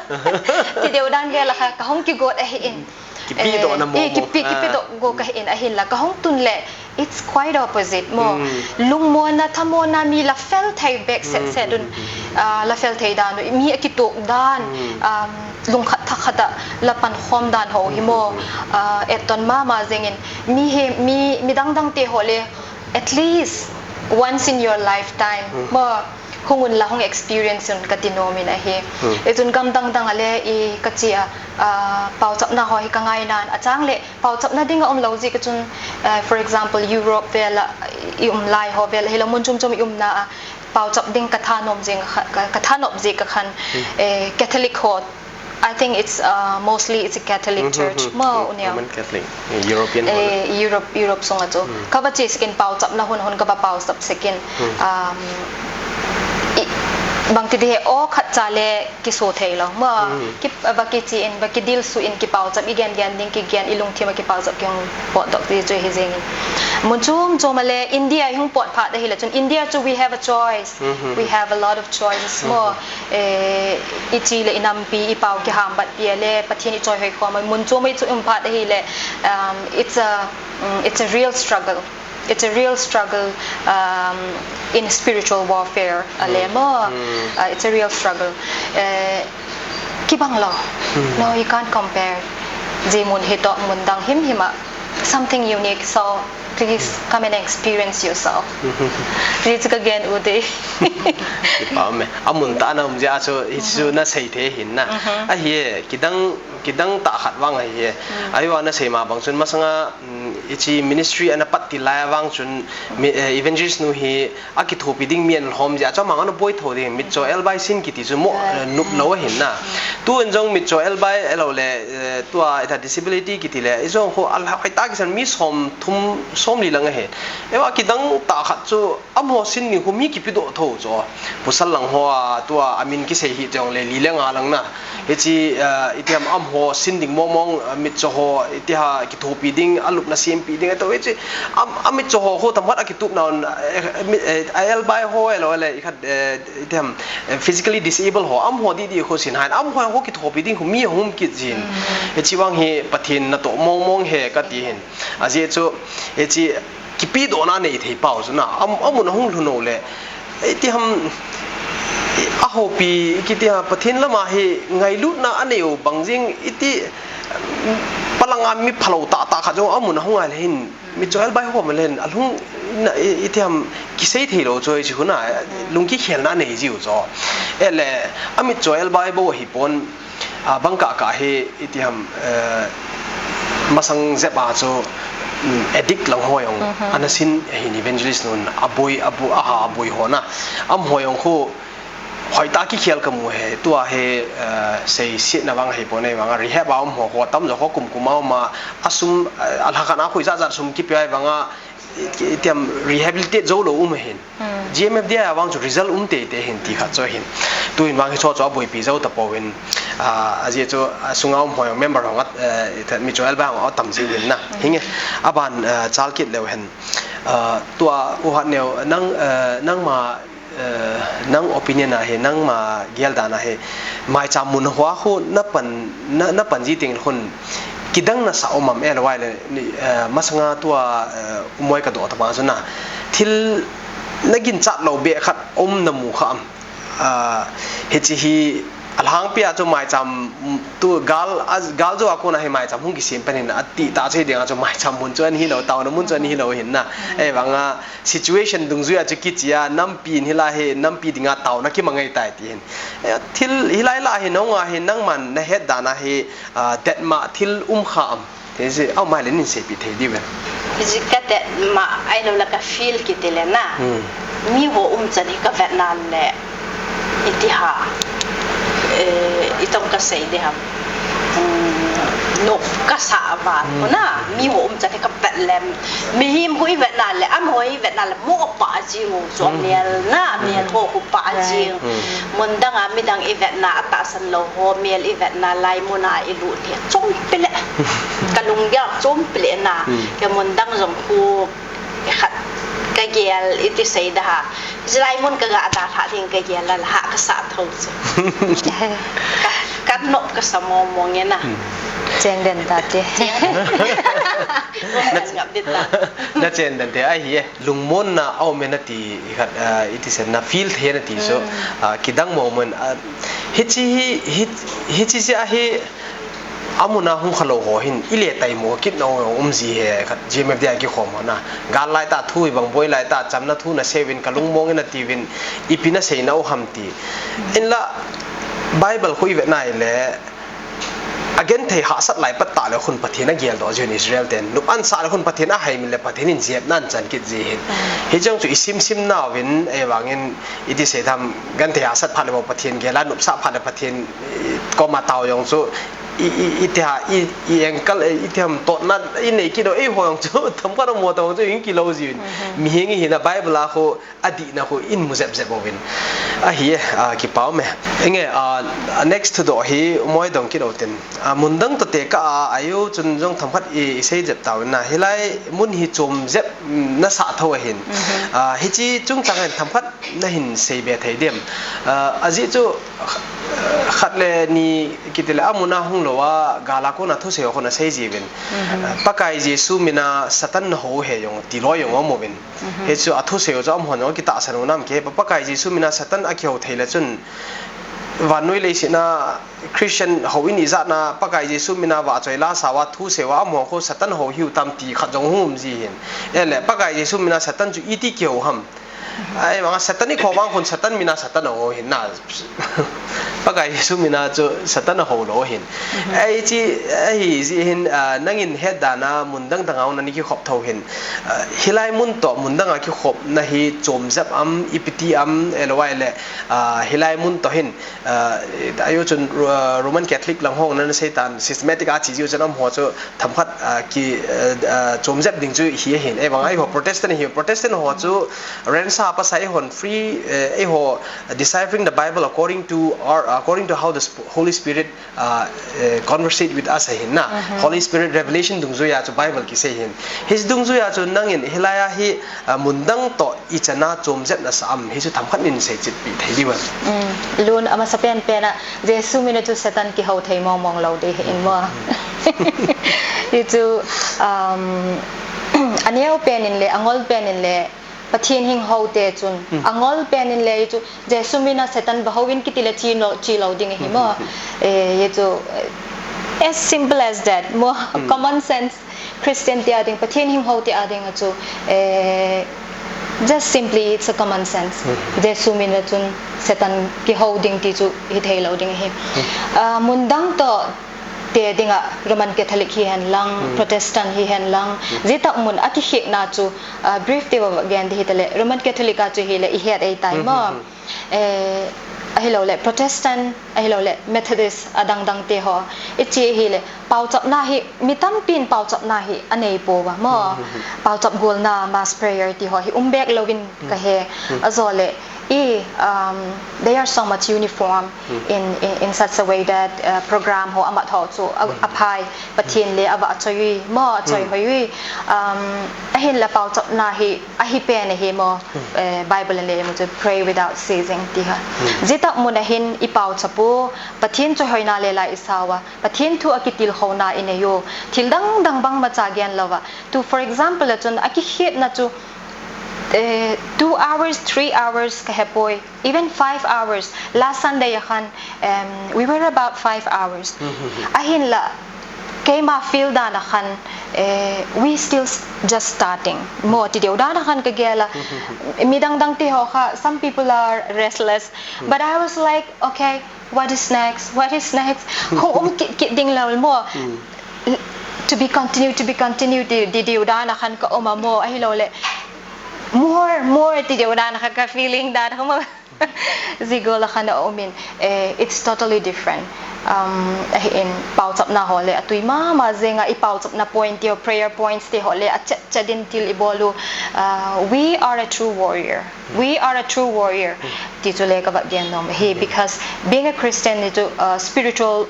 Ti deu dan vel a kha, ka hong kigot ahi in. Kipi doh na mo mo. Eh, kipi, kipi doh go ka hin ahin la. Ka hong tun le, it's quite opposite mo. Lungmon na, thamon na, mi la fel thei bek set set un. Ah, la fel thei dan, mi a kitok dan, um, lungkhat thakhat a la pan khom dan ho hi mo. Ah, et ton mama jeng in, mi he, mi, mi dang dang te ho le, at least once in your lifetime mo. Hung un la hung experience un ka ti nom in ahi. Hmm. Ijun gam dang dang a le i ka chi a, ah, pauchapna ho hi ka ngai nan a chang le pauchapna ding a um lo ji ka chun, eh, for example, Europe vel a i um lai ho vel a hi lo mun chum chum i um na a pauchap ding ka thanom jing kha, ka, ka thanop ji ka khan, eh, Catholic ho I think it's, uh, mostly it's a Catholic church. Mo, unia. Roman Catholic, eh, European ho. Eh, Europe, Europe sunga chu. Ka va chi sekin pauchapna hun hun ka va pauchap sekin. Um, i, bang ti di he o khat cha le kiso thei lo. Mo, ki, va kichi in, va kidil su in kipauchap, i gen gen ding kigen, i lungthim a kipauchap ki hung pot dok ti chu hi jeng in. Mun chum chum a le India i hung pot phat ahi le chun India chu we have a choice. We have a lot of choices mo. Eh, i chi le i nampi, i pau kiham bat pi a le, Pathen i choi hoi khom, mun chom i chu um phat ahi le, um, it's a, mm, it's a real struggle. It's a real struggle, um, in spiritual warfare a le mo. Uh, it's a real struggle. Eh, kibang lo. No, you can't compare. Ji mun hi to, mun dang him him a. Something unique. So, please come and experience yourself. Please again, Uday. Kipa me. Amun ta na um jia chu, hi chu na sei the hin na. Ahi e, kidang, kidang ta khat vang ahi e. Ahi wa na sei ma bang chun masanga, mm, ichi ministry ana pat ti lai vang chun, mi, eh, evangelist nu hi a kithopi ding mi an lhom jia chu amang ana boi tho ding, mitcho elbai sin kiti chu mo, eh, nup lo ahin na. Tu in jong mitcho elbai elo le, eh, tua ita disability kiti le, i jong ho a la hoi ta kisan mi som thum som li lang ahi. Ewa kidang ta khat chu amaho sin ni hu mi kipi doh tho chu. Pasal lang ho a tua amin kisei hi jong le li le nga lang na. Hichi, ah, itiam amaho sin ding mong mong, ah, mitcho ho, itiha kithopi ding, alupna sempi ding, ato hichi, am, amitcho ho, ho tam khat akitup na un, eh, mi, eh, a elbai ho, elo, ele, ikhat, eh, itiam, eh, physically disabled ho, amaho di di ho sin hain, amaho ho kithopi ding, ho mi hum kit jin. Hichi vang hi Pathen natoh mong mong he kati hin. Ajeh chu, hichi, kipi doh na nei thei pau chu na, am, amun ahung lhun u le, iti ham, a hopi, kiti ha, Pathen lama hi ngailutna anei u bang jing, iti, palanga mi phalo ta ta khat jong amun ahung a le hin, mitcho elbai ho ma len, alhung na, i, iti ham, kisei thei lo chu, i chi huna, lungki khelna nei jiu chu. Ele, amitcho elbai bou hi pon, a, bang kah kah hi, iti ham, eh, masang jep a chu, mm, addict lang ho jong, ana sin, eh, hin evangelist nun, aboi, abu, aha, aboi ho na. Amaho jong khu, hoi ta kikhel ka mu he, tua he, eh, sei sit na vang he po nei vang a, rehab a um ho, ho tam jo ho kum kum a um a, asum, eh, alhakan a khui jat jat sum kipi ai vang a, itiam rehabilitate jou lou um ahin. G M F D I a vang chu result um tei tei hin ti khat chu ahin. Tu hin vang hi chu chu a boipi jou ta pou in, ah, ajeh chu, ah, sunga um hoi member hong at, eh, mitcho elbai hong a tam jing hin na. Hinge, aban, eh, chal kit leu hen. Ah, tua u hat neo, nang, eh, nangma, eh, nang opinion a hi, nangma gel dan a hi, maicham mun hoa khu na pan, na, na pan ji teng khun, kidang nasa um am, eh, lou vai le, ni, eh, masanga tua, eh, umoi ka do ta ma chu na. Thil na ginchat lou be khat um na mu kha am. Ah, hichi hi alhangpi a chu maicham, mm, tu gal, a, gal jo a kona hi maicham hung kisem pen hin ati ta chu hi ding a chu maicham mun chu ahi lou, taona mun chu ahi lou hin na. Eh, vanga situation dungjui a chu kichi a, nampi in hilai hi, nampi dinga taona kimangai tai ti hin. Eh, thil hilai la hi nonga hi nangman na het dan a hi, ah, detma thil um kha am. Te si, au mai le nin seipeh thei diu ve. Hichi ka detma, ahilou le ka feel kiti le na. Hmm. Mi ho umchan hi ka vet na le, iti ha. Eh, itong ka sei di ham. Hmm, no, ka sa va. Hmm. Ko na, mi ho umchan hi ka vet le. Mihem ho i vet na le, amaho i vet na le, mo pa jing u, chu Hmm. mial na, mial ho khu pa Right. jing. Hmm. Mun dang a midang i vet na, atahsan lou ho, mial i vet na, lai mun a i lut hi. Chom pi le. Ka lunggel chom pi le na. Hmm. Ka mun dang jong khu khat ka gel iti sei da ha. Hilai mun ka ga dalha ding ka gel la ha ka sa tho chu. Ka, ka nop ka sa mo mo nge na. Hmm. Cheng den ta te. Cheng. Na ngap dit ta. Na chen den te ahi e. Lungmon na au me na ti khat, ah, iti sen na feel the na ti so, Hmm. ah, kidang mo mo, ah, hichi hi, hi, hichi si ahi, Amun a hung khalou ho hin, i le taimo kit nau um ji he, khat G M F D a kikhom ho na. Gal lai ta thu hi bang boi lai ta, chamna thu na seuvin ka lungmong in a tiuvin, ipi na sei nau ham ti. Inla, Bible khu i vet nai le, a genthei hahsat lai pat ta le khun Pathen a geldoh ji hin Israel ten. Nup an sa le khun Pathen a hai min le Pathen in jep nan chan kit ji hin. Hi chang chu i sim sim nauvin, ei vangin, i ti sei tham, genthei hahsat phat le bou Pathen gel a, nupsah phat le Pathen, i, koma tao jong chu, i, i, i ti ha, i, i engkal, i ti ham totna, i nei kit u, eiho jong chu, themkhat a mo tao jong chu, i kilou jiuvin. Mhm. Mihem i hina Bible a khu, a dihna khu, i mu jep jep uvin. Ahi e, a, kipah um e. Inge, a, a next thudoh hi, moi dong kit u tin. A, mun dang toh tekah a, ajo chun jong themkhat i, i sei jep tauvin na. Hilai mun hi chom jep, mm, na sah tho ahin. Mhm. A, hichi chungchang hin themkhat na hin sei be thei diam. A, ajeh chu, khat le ni kiti le amun a hung lou a, gal a kona thusei ho khu na sei jiuvin. Mhm. A, Pakai Jesu min a Satan na ho he jong, ti loi jong um uvin. Mhm. Hichu a thusei ho chu amahon jong kitahsan u nam ke, Pa, Pakai Jesu min a Satan a kihou thei le chun, vannoi leiset a Christian houin ijat na, Pakai Jesu min a vahchoi la sa uva thusei uva, amaho khu Satan hou hiu tam ti khat jong hung um ji hin. Ele, Pakai Jesu min a Satan chu iti kihou ham. Ahivanga Satan i kho vang khun Satan min a Satan a hou hin na. Pakai Jesu min a chu Satan a hou lou hin. Mhm. Ahi chi, ahi ji hin, ah, nangin het dan a mun dang dang a hung na ni kikhop tho hin. Ah, hilai mun toh mun dang a kikhopna hi chom jep am, ipi ti am, eloi le, ah, hilai mun toh hin, ah, ajo chun, ah, Roman Catholic lang hung na sei tan, systematic a chi jiu chun amaho chu themkhat, ah, ki, ah, ah, chom jep ding chu hi ahin. Ei vang eiho Protestant hi, Protestant ho chu ransa pasai hon free, eh, eiho deciphering the Bible according to our, according to how the Sp-, Holy Spirit, ah, eh, conversate with us ahin na. Mhm. Holy Spirit revelation dungjui a chu Bible kisei hin. Hiche dungjui a chu nangin hilai a hi, ah, mun dang toh i chan a chom jep na sa am, hichu themkhat nin sei chet pi thei diu am. Mm, lun a masa pen pen a, Jesu min a chu Satan kihou thei mong mong lou ding ahin mo. Hichu, um, a neo pen in le, a ngol pen in le, Pathen hing hou te chun, Mm. a ngol pen in le, hichu, Jesu min a Satan va hou in kiti le chi no, chi lou ding ahi mo. Mm. Eh, hichu, eh, as simple as that. Mo, Mm. common sense. Christian te a ding, Pathen hing hou te a ding a chu, eh, just simply it's a common sense. Mhm. Jesu min a chun Satan kihou ding ti chu hithei lou ding ahi. Mhm. Ah, mun dang toh te ding a Roman Catholic hihen lang, Mhm. Protestant hihen lang, Mhm. jitah mun a kikhehna chu, ah, brief te va gen di hita le, Roman Catholic a chu hile i het ei tai mo. Mhm. Eh, ahilou le Protestant, ahilou le Methodist, adang dang te ho. I chi hile, pauchapna hi, mi tampin pauchapna hi anei pouva mo. Hmm, hmm, hmm. Pauchap golna, mass prayer ti ho hi um bek louvin Hmm. ka he. Hmm. Ajole, I, um, they are so much uniform in, in, in such a way that, uh, program ho amat ho chu a, aphai, Pathen le ava achoi ui, mo achoi hoi ui. Um, ahinla pauchapna hi, ahi pen ahi mo, eh, Bible le mo chu pray without ceasing ti ha. Jitah mun ahin i pauchap u, Pathen choi hoina le la i sau a, Pathen thu a kitilkhouna i nei u, thil dang dang bang macha gen lou va. Tu, for example, a chun a kikhetna chu, eh, two hours, three hours ka he poi, even five hours. Last Sunday a khan, um, we were about five hours. Ahinla, keima feel dan a khan, eh, we still s- just starting. Mo ti deu dan a khan ka gel a. Mi dang dang te ho kha, some people are restless. But I was like, okay, what is next? What is next? Hung um kit, kit ding lou mo. To be continued, to be continued, ti, ti, ti, u dan a khan ka um a mo, ahilou le. More, more, ti, ti, u dan a khan ka feeling dan a khan mo. Zigol a khan a um in, eh, it's totally different. Um, ahi in, pauchapna ho le, atui mama jeng a, i pauchapna point ti ho, prayer points ti ho le, a chat chat in thil i bol u. Uh, we are a true warrior. We are a true warrior. Ti chu le ka va gen nom hi, because being a Christian ni chu, uh, spiritual,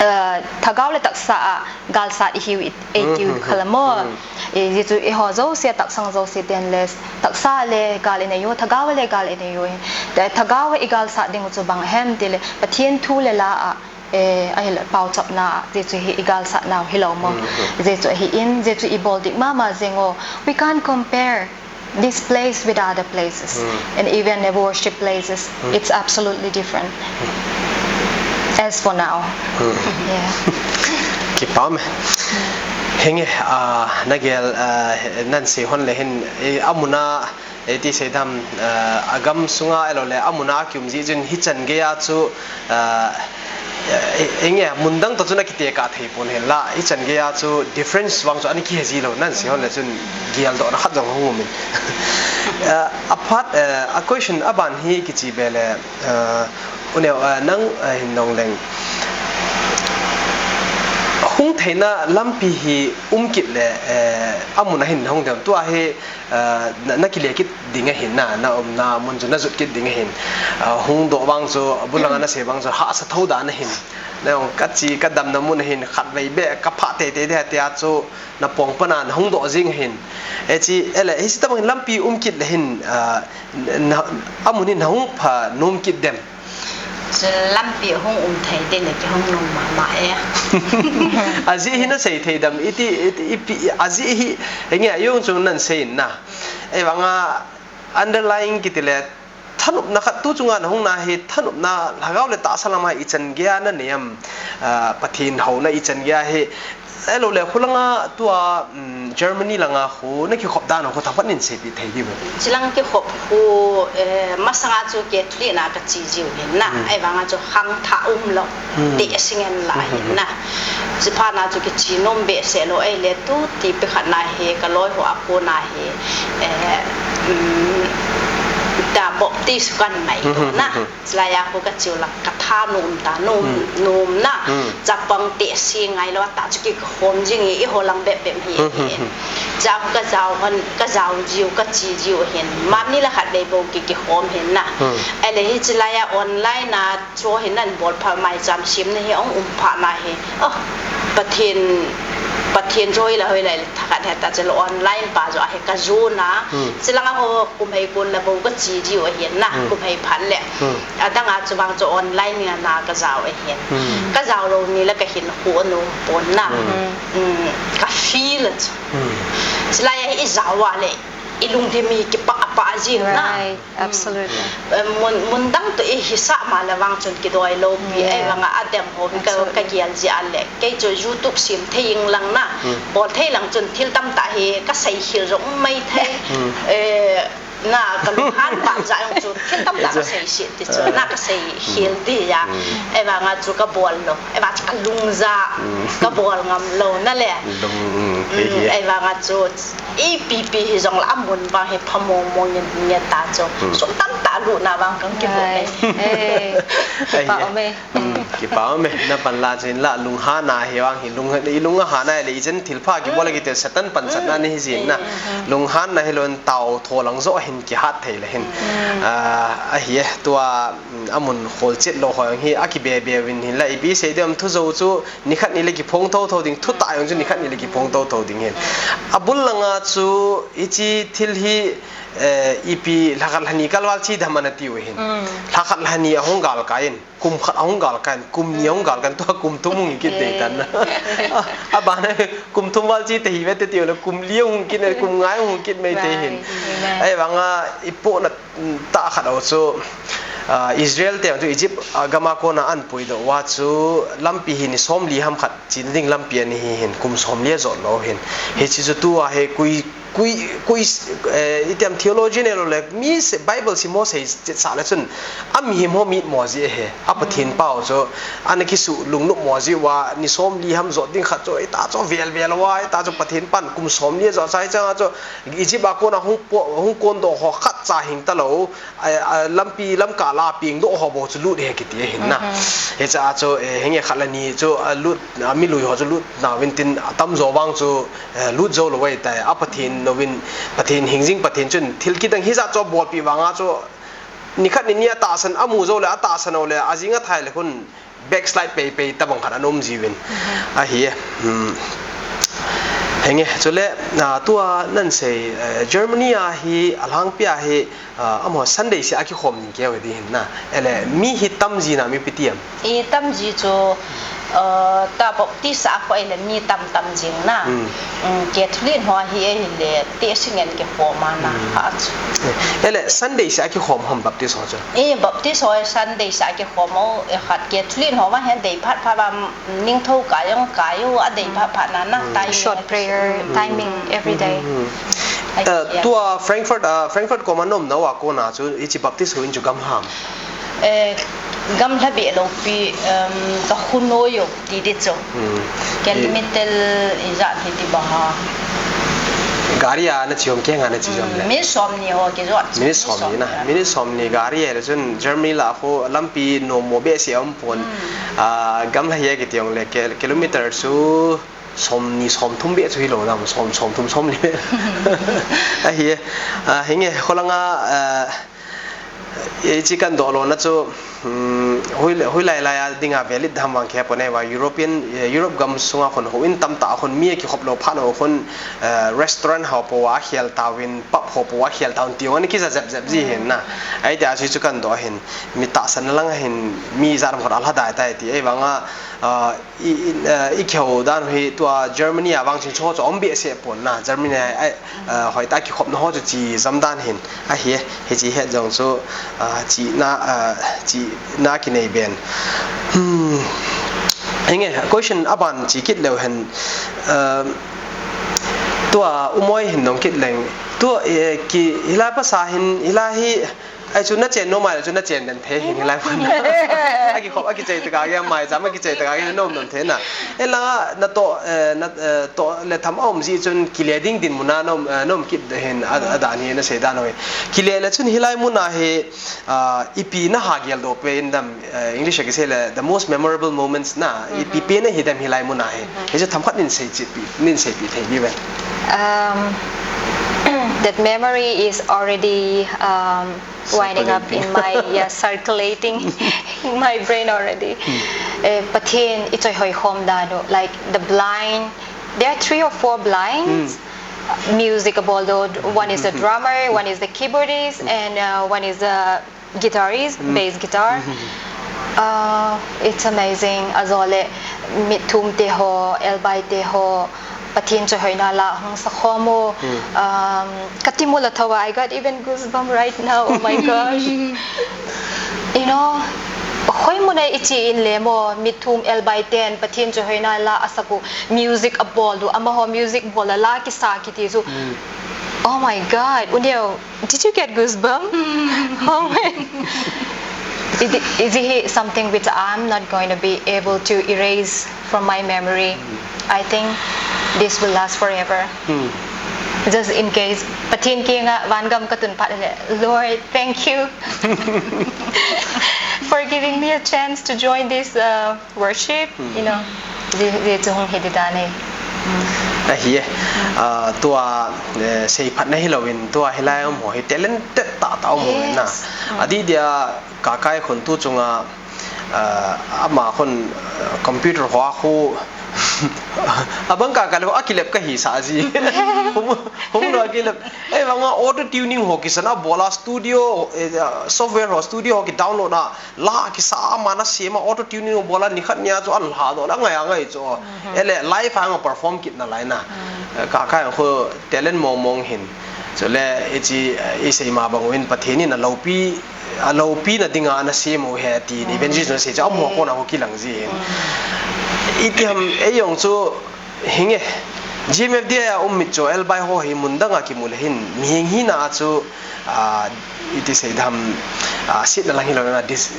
uh, thagau le taksa a gal sat i hiu i, ei tiu khala mo. I, ji chu i ho jouse, taksang jouse ten le, taksa le gal i nei u, thagau le gal i nei u. Te thagau i gal sat ding u chu bang hem ti le, Pathen thu le la a, eh, ahile pauchapna, ji chu hi i gal sat nau hilou mo. Ji chu hi in, ji chu i bol dik mama jeng u. We can't compare this place with other places, and even the worship places. It's absolutely different. As for now. Yeah. Kipah e. Henge, ah, na gel, ah, nan sei hon le hin, eh, amun a, eh, ti sei dam, ah, agam sunga ahilou le, amun a kium ji chun hichan gei a chu, ah, eh, eh, henge, mun dang toh chun akitekah thei pon hen la, hichan gei a chu difference vang chu ana kihe ji lou, nan sei hon le chun geldohna khat jong hung um in. Eh, aphat, eh, a question aban hi kichi be le, eh, u neo, eh, nang, eh, hin nong leng. Hung theina lampi hi um kit le, eh, amun a hin hung dem. Tua hi, eh, na, na kile kit ding ahin na, na umna mun chu na jot kit ding ahin. Eh, hung doh vang chu, abul langa na sei vang chu, hahsa tho dan ahin. Na jong ka che, ka damna mun ahin, khatvei beh, ka phah teitei ding ahi tia chu, na pong pana na hung doh jing ahin. Eh, che, ele, hiche tabang hin lampi um kit le hin, ah, na, amun hin na hung pha nom kit dem. Chun lampi hung um thei te le kihung nom mama e. Ajeh hi na sei thei dem, iti, iti, ipi, ajeh hi, henge, a jong chu nan sei in na. Ahivanga underlying kiti le, thanopna khat tu chunga na hung na hi, thanopna lhagao le tahsa lama ichan gei a na nei em, ah, Pathen houna ichan gei a hi, ahilou le, khulanga tua, um, Germany langa khu, na kikhop dan khu thaphat nin seipeh thei diu. Chilang kikhop khu, eh, masanga chu Catholic na ka che jiu hin na, ahivanga chu khangthah umlou, tehse ngen la hin na. Chuphat na chu kiche nom behseh lou, ahile tu tipi khat na hi, ka loi ho a kona hi, eh, um, ta Baptist kan mai na. Chulai a khu ka cheu lang ka tha nom ta, nom, nom na. Chapang tehse ngai lou a ta chu kikhom jing e, eiho lang bep bep hi. Chua khu ka jao hon, ka jao jiu, ka che jiu hin. Mamni la khat vei bou ki, kikhom hin na. Ahile hiche lai a online a chu hin nan bol pha mai cham sim na hi ong um pha na hi. Oh, Pathen, Pathen chu hoilai, hoilai le thakhat heta chule online pa chu ahi ka jona. Chulanga ho kum hei kon la bou ka che jiu ahin na, kum hei phat le. Adang a chu vang chu online a na ka jao ahin. Ka jao lou ni la ka hin khu anom pon na. Um, ka feel a chu. Chulai a hi i jao a le, i lungthim hi kipah, pah jing na. Right, absolutely. Eh, mun, mun dang toh i hisah ma le vang chun kidoi lou pi, ahivanga adem ho hi ka, ka gel jeh a le. Kei chu YouTube sim thei ing lang na. Bol thei lang chun thil tamtah hi ka seikhel jong um mai thei. Eh, na ka lunghan pah jeh jong chu thil tamtah ka seiset ti chu na ka seikhel di a. Ahivanga chu ka bol lou. Ahivang chu ka lung ja, ka bol ngam lou na le. Lung, um, ahivanga chu ipi pi hijong le amun vang hi pha mong mong nge, nge ta chu. Sum tamtah lutna vang kang kibu nei. Eh, kipah um e. Kipa me, na pan la chin la, lunghanna hi vang hi, lung, i lung ahanna le, i chen thilpha kibol a kiti Satan pansatna ni hi jin na. Lunghanna hi lon tao tho lang jo hin kihat thei le hin. Ah, ahi e, tua, mm, amun khol chet lo ho hi, a kibe be vin hin la, ipi sei dem thu jo chu, nikhat ni le kiphong tho tho ding, thu ta jong chu nikhat ni le kiphong tho tho ding hin. Abul langa chu, hichi thil hi, eh, ipi lhakhat lhani kalval chi dam ana tiu hin. Lhakhat lhani ahung gal kai in. Kum khat ahung gal kan, kum ni ahung gal kan, tua kum thum hung kit dei tan na. A, abana kum thum val chi te hi ve te tiu le, kum li hung kit ne, kum nga hung kit mai te hin. Right. Amen. Ahivanga i pohna, mm, tah khat ho chu, ah, Israel te chu Egypt, ah, gama kona an puidoh uva chu lampi hi ni somli ham khat chena ding lampi ani hi hin, kum somli ajot lou hin. Hichi chu tua hi kui Kui, kui, eh, itiam theology nei lou le, mi se, Bible sim ho sei chet sah le chun, a mihem ho mitmo ji ahi, a Pathen pau chu, ana kisu lungnop mo ji uva, ni somli ham jot ding khat chu, ita chu vel vel uva, ita chu Pathen pan kum somli jot chai chang a chu, Egypt a kona hung po, hung kondoh ho khat cha hing ta lou, a, a, lampi, lamkal a pengdoh ho bou chu lut ahi kiti ahin na. Hiche a chu, eh, hinge khat le ni chu, a lut, a milui ho chu lut nauvin tin, a tamjo vang chu, eh, lut jou lou ahitai, a Pathen louvin, Pathen hingjing Pathen chun thil kidang hijat chu abolpeh vanga chu, nikhat ni ni atahsan, amu jou le, atahsan u le, ajing athai le khun backslide pei pei tabang khat ana um jiuvin. Ahi e, hmm. Hinge, chule, ah, tua nan sei, eh, Germany a hi, alhangpi a hi, Ah, amaho Sunday seh a kikhom ning keu hi ding hin na. Ele, mi hi tam ji na, mi pi ti em? I tam ji chu, ah, ta Baptist a kho ele mi tam tam jing na. Mm. Mm, Catholic ho hi ahile, te singen kikhom a na, ha chu. Ele, Sunday seh a kikhom ham Baptist ho chu? I Baptist ho Sunday seh a kikhom o, e khat Catholic ho va hen dei phat phat va, Ningthou kai jong kai u, adei phat phat na na, timing. Short prayer, timing every day. Mm. Ai, eh, tua Frankfurt, ah, Frankfurt koma naum nau a kona chu, hichi Baptist houin chu gamla ham? Eh, gamla beh lou pi, um, ka khonoi u ti di chu. Mm. Kilometer ijat hi ti ba ha. Gari a na chi jom keng a na chi jom le. Minute somni ho kijot. Minute somni na. Minute somni gari a le chun Germany lah a khu lampi nommo behseh a um pon. Ah, gamla hi a kiti jong le, ki-, kilometer chu somni somthum beh chu hilou na, som, somthum somli beh. Ahi e. Ah, hinge, kholanga, ah, hichi kan doh lona chu, um, hoi, hoilai lai a dinga valid ham vang khe pon e va European, eh, Europe gam sunga khun houin tamtah a khun mi akikhop lou phat u khun, eh, restaurant ho pou a khel tauvin, pub ho pou a khel tauvin ti jong ana kija jep jep ji hin na. Ahi ti a chu kan doh hin, mi tahsan lang hin, mi jat ham khun alha dai tai ti, ahivanga, ah, I, i, eh, i kihou dan hi tua Germany a vang chun chu ho chu um behseh pon na, Germany a, eh, eh, hoitah a kikhopna ho chu chi jam dan hin, ahi e, hichi het jong chu, ah, chihna, ah, chihna kinei ben. Hmm. Hinge, question aban chi kit leu hen, eh, tua Umoi hin dong kit leng, tua, eh, ki, hilai pasa hin, hilai hi, Ahi chu na chen nom a le chu na chen den thei hin hilai mun. Akikhop, akichai tah a, amai jam akichai tah a, nom nom thei na. Elanga na toh, eh, na, eh, toh le tham a um ji chun kile ding dinmun a nom, eh, nom kit hin a, adan hi na sei dan hoi. Kile le chun hilai mun a hi, ah, ipi na ha geldoh pen dem, eh, English a kisei le, the most memorable moments na, ipi pen ahi dem hilai mun a hi. Hichu themkhat nin sei chi pi, nin sei pi thei diu ve. Um, that memory is already, um, winding up in my, yeah, circulating in my brain already. Eh, Pathen i choi hoi khom dan u, like the blind, there are three or four blinds. Music abol doh, one is the drummer, one is the keyboardist, and, uh, one is the guitarist, bass guitar. Uh, it's amazing. Ajole, mitthum te ho, elbai te ho, Pathen choi hoina la hung sakhom u. Um, ka timul a tho a, I got even goosebump right now. Oh my gosh. You know, hoi mun a i chi in le mo, mitthum elbai ten Pathen choi hoina la asak u, music abol u, amaho music bol a la kisa kiti chu. Oh my God, u neo, did you get goosebump? Oh my. It, it is something which I'm not going to be able to erase from my memory. I think this will last forever. Hmm. Just in case, Pathen kianga vangam katun phat le, Lord, thank you for giving me a chance to join this uh, worship, you know. Ji ji chu hung hi di dan e. Ahi e. Ah, tua eh, seiphatna hilouvin tua hilai um ho hi talented tah tah um ho na. Yes. Adih dia Kakai khun tu chunga ah, ama khun ah, computer ho a khu abang Kakai le ho a kilep kahi sa ji. Hung hung lo a kilep. Ei vanga auto tuning ho kisana bola studio eh, software ho studio ho ki download na. La kisa ama na sema auto tuning bola nikhat nia chu alha do la ngai angai chu. Ele live anga perform kit na lai na. Kakai khu talent mong mong hin. Chule ichi isei ma bang win Pathen in alopi alopi na dinga ana sem u he ti evangelist na sei chu amo ko na ho kilang ji hin. Iti ham ei jong chu Hinge, G M F D I a um mitcho elbai ho hi mun danga kimu le hin, mihing hina a chu, ah, iti sei dam, ah, sitna lang hilou na, dis,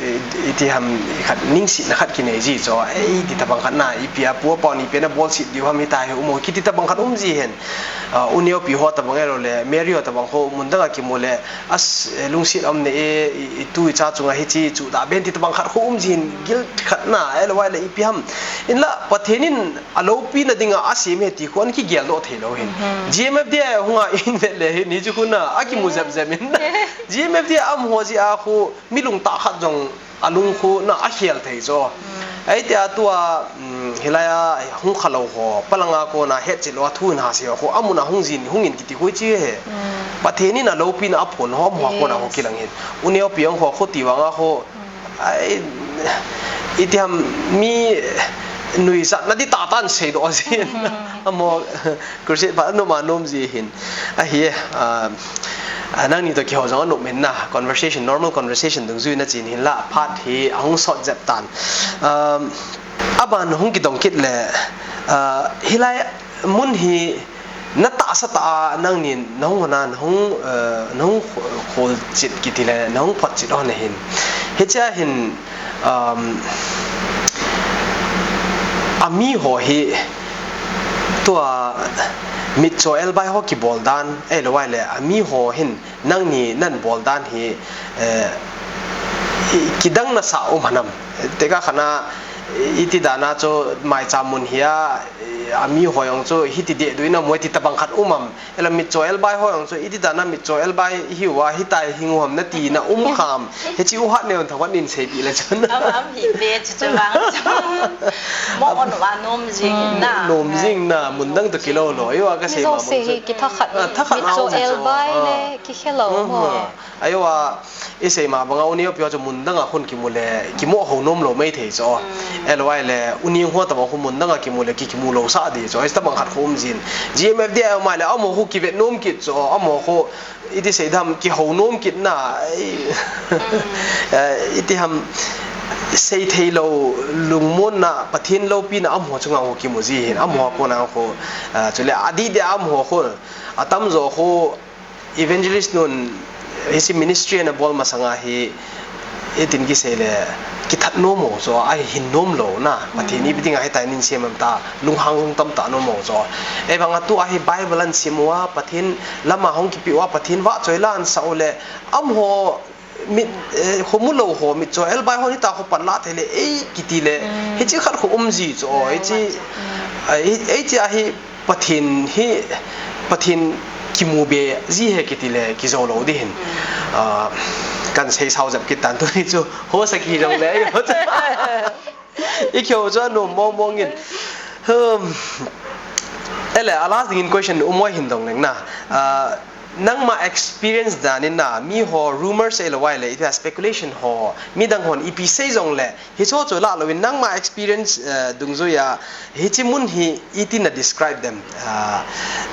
iti ham khat ningsitna khat kinei ji chu, ei ti tabang khat na, ipi a pu a pa ni pe na bol sit diu ham hita hi um o, kiti tabang khat um ji hen, ah, u neo pi ho tabang elo le, Mary ho tabang ho mun danga kimu le, As, eh, lungsit om ne e, i, i tu i cha chunga hichi chu da ben ti tabang khat khu um jin guilt khat na, eh, lawai le ipi ham. Inla, Pathen in alopi na dinga asem he ti khu an kigel doh thei lou hin. G M F D I hunga in vet le hin, hichu khu na, akimu zep zep in na. G M F D I am ho ji a khu, mi lungtah khat jong alung khu na akhel thei chu. Ahi tia tua, um, hilai a hung khalou ho, palanga kona hetchet lou a thu in ha se ho, amun a hung jin, hung in kiti khu chi he. Pathen in alopi na aphon ho, amu a kona ho kilang hin. U neo pi ang ho, khu ti vang a ho. Ai, iti ham mi nuisat na di tatan sei doh jin. Amo, Crusade phat a nom a nom ji hin. Ahi, ah, ah, nangni toh kihou jong a nom in na conversation, normal conversation dungjui na chin hin la phat hi ahung sot jep tan. Um, aban hung kidong kit le, ah, hilai mun hi na tahsa tah a nangni nahung hon a, nahung, eh, nahung kho-, kholchit kiti le, nahung photchit hon a hin. Hichea hin, um, ami ho hi, Tua mitcho elbai ho kibol dan, eh, lawai le, ami ho hin, nangni nan bol dan hi, eh, i, kidang nasa um hanam. Teka khana, iti dana chu maicham mun hi a, ami ho jong chu hiti deh duina moi ti tabang khat um am. Ela mitcho elbai ho jong chu, iti dana mitcho elbai hi uva, hitai hing u ham na ti na um kham. Hichi u hat neon thawan in sei pi la chun. Am, am hi ve chu chu vang chu. Mo on wa nom jing na. Nom jing na, mun dang to kilo lo. Yo ka sei ma. Jouse hi kitha khat. Ah, tha khat na mitcho elbai le kikhelo mo. Ayo a, i sei ma banga u neo pi ho chu mun dang a khun kimu le, kimo ho nom lo mai thei chu. Elwai le, u ning ho ta bang khu mun dang a kimu le, ki kimu lo sa di chu. Ai ta bang khat khu um jin. G M F D I mai le, amo khu kivet nom kit chu, amo khu Iti sei dam kihou nom kit na, eh, iti ham sei thei lo lungmon na Pathen lopi na amho chunga ho kimu ji hin, amho ko na ko, eh, chule adih deh amho ko, atam jo ko evangelist nun hiche ministry na bol masanga hi, Itin kisei le, kithat nom ho chu, ahin nom lo na, Pathen ipi dinga hitia nin sem am ta, lunghang lungtam ta nom ho chu. Ei banga tua hi Bible an sim uva, Pathen lama hung kipe uva, Pathen vahchoi la an sa u le, amho mit, eh, khomu lo ho, mitcho elbai ho hita ho pan la thei le, ei kiti le, hichi khat khu um ji chu, ei chi, ei, ei chi a hi, Pathen hi, Pathen kimu be ji he kiti le kijou lo di hin. Ah, kan sei sao jep kit tan tu ni chu, ho sa ki jong le, i kyo chu anom mong mong in. Hmm. Ele, a last dingin question um uva hin dong leng na. Ah, nangma experience dan in na, mi ho rumors elwai le, iti a speculation ho, midang hon ipi sei jong le, Hicho chu lah louvin nangma experience, eh, dungjuia, hichi mun hi iti na describe dem, ah,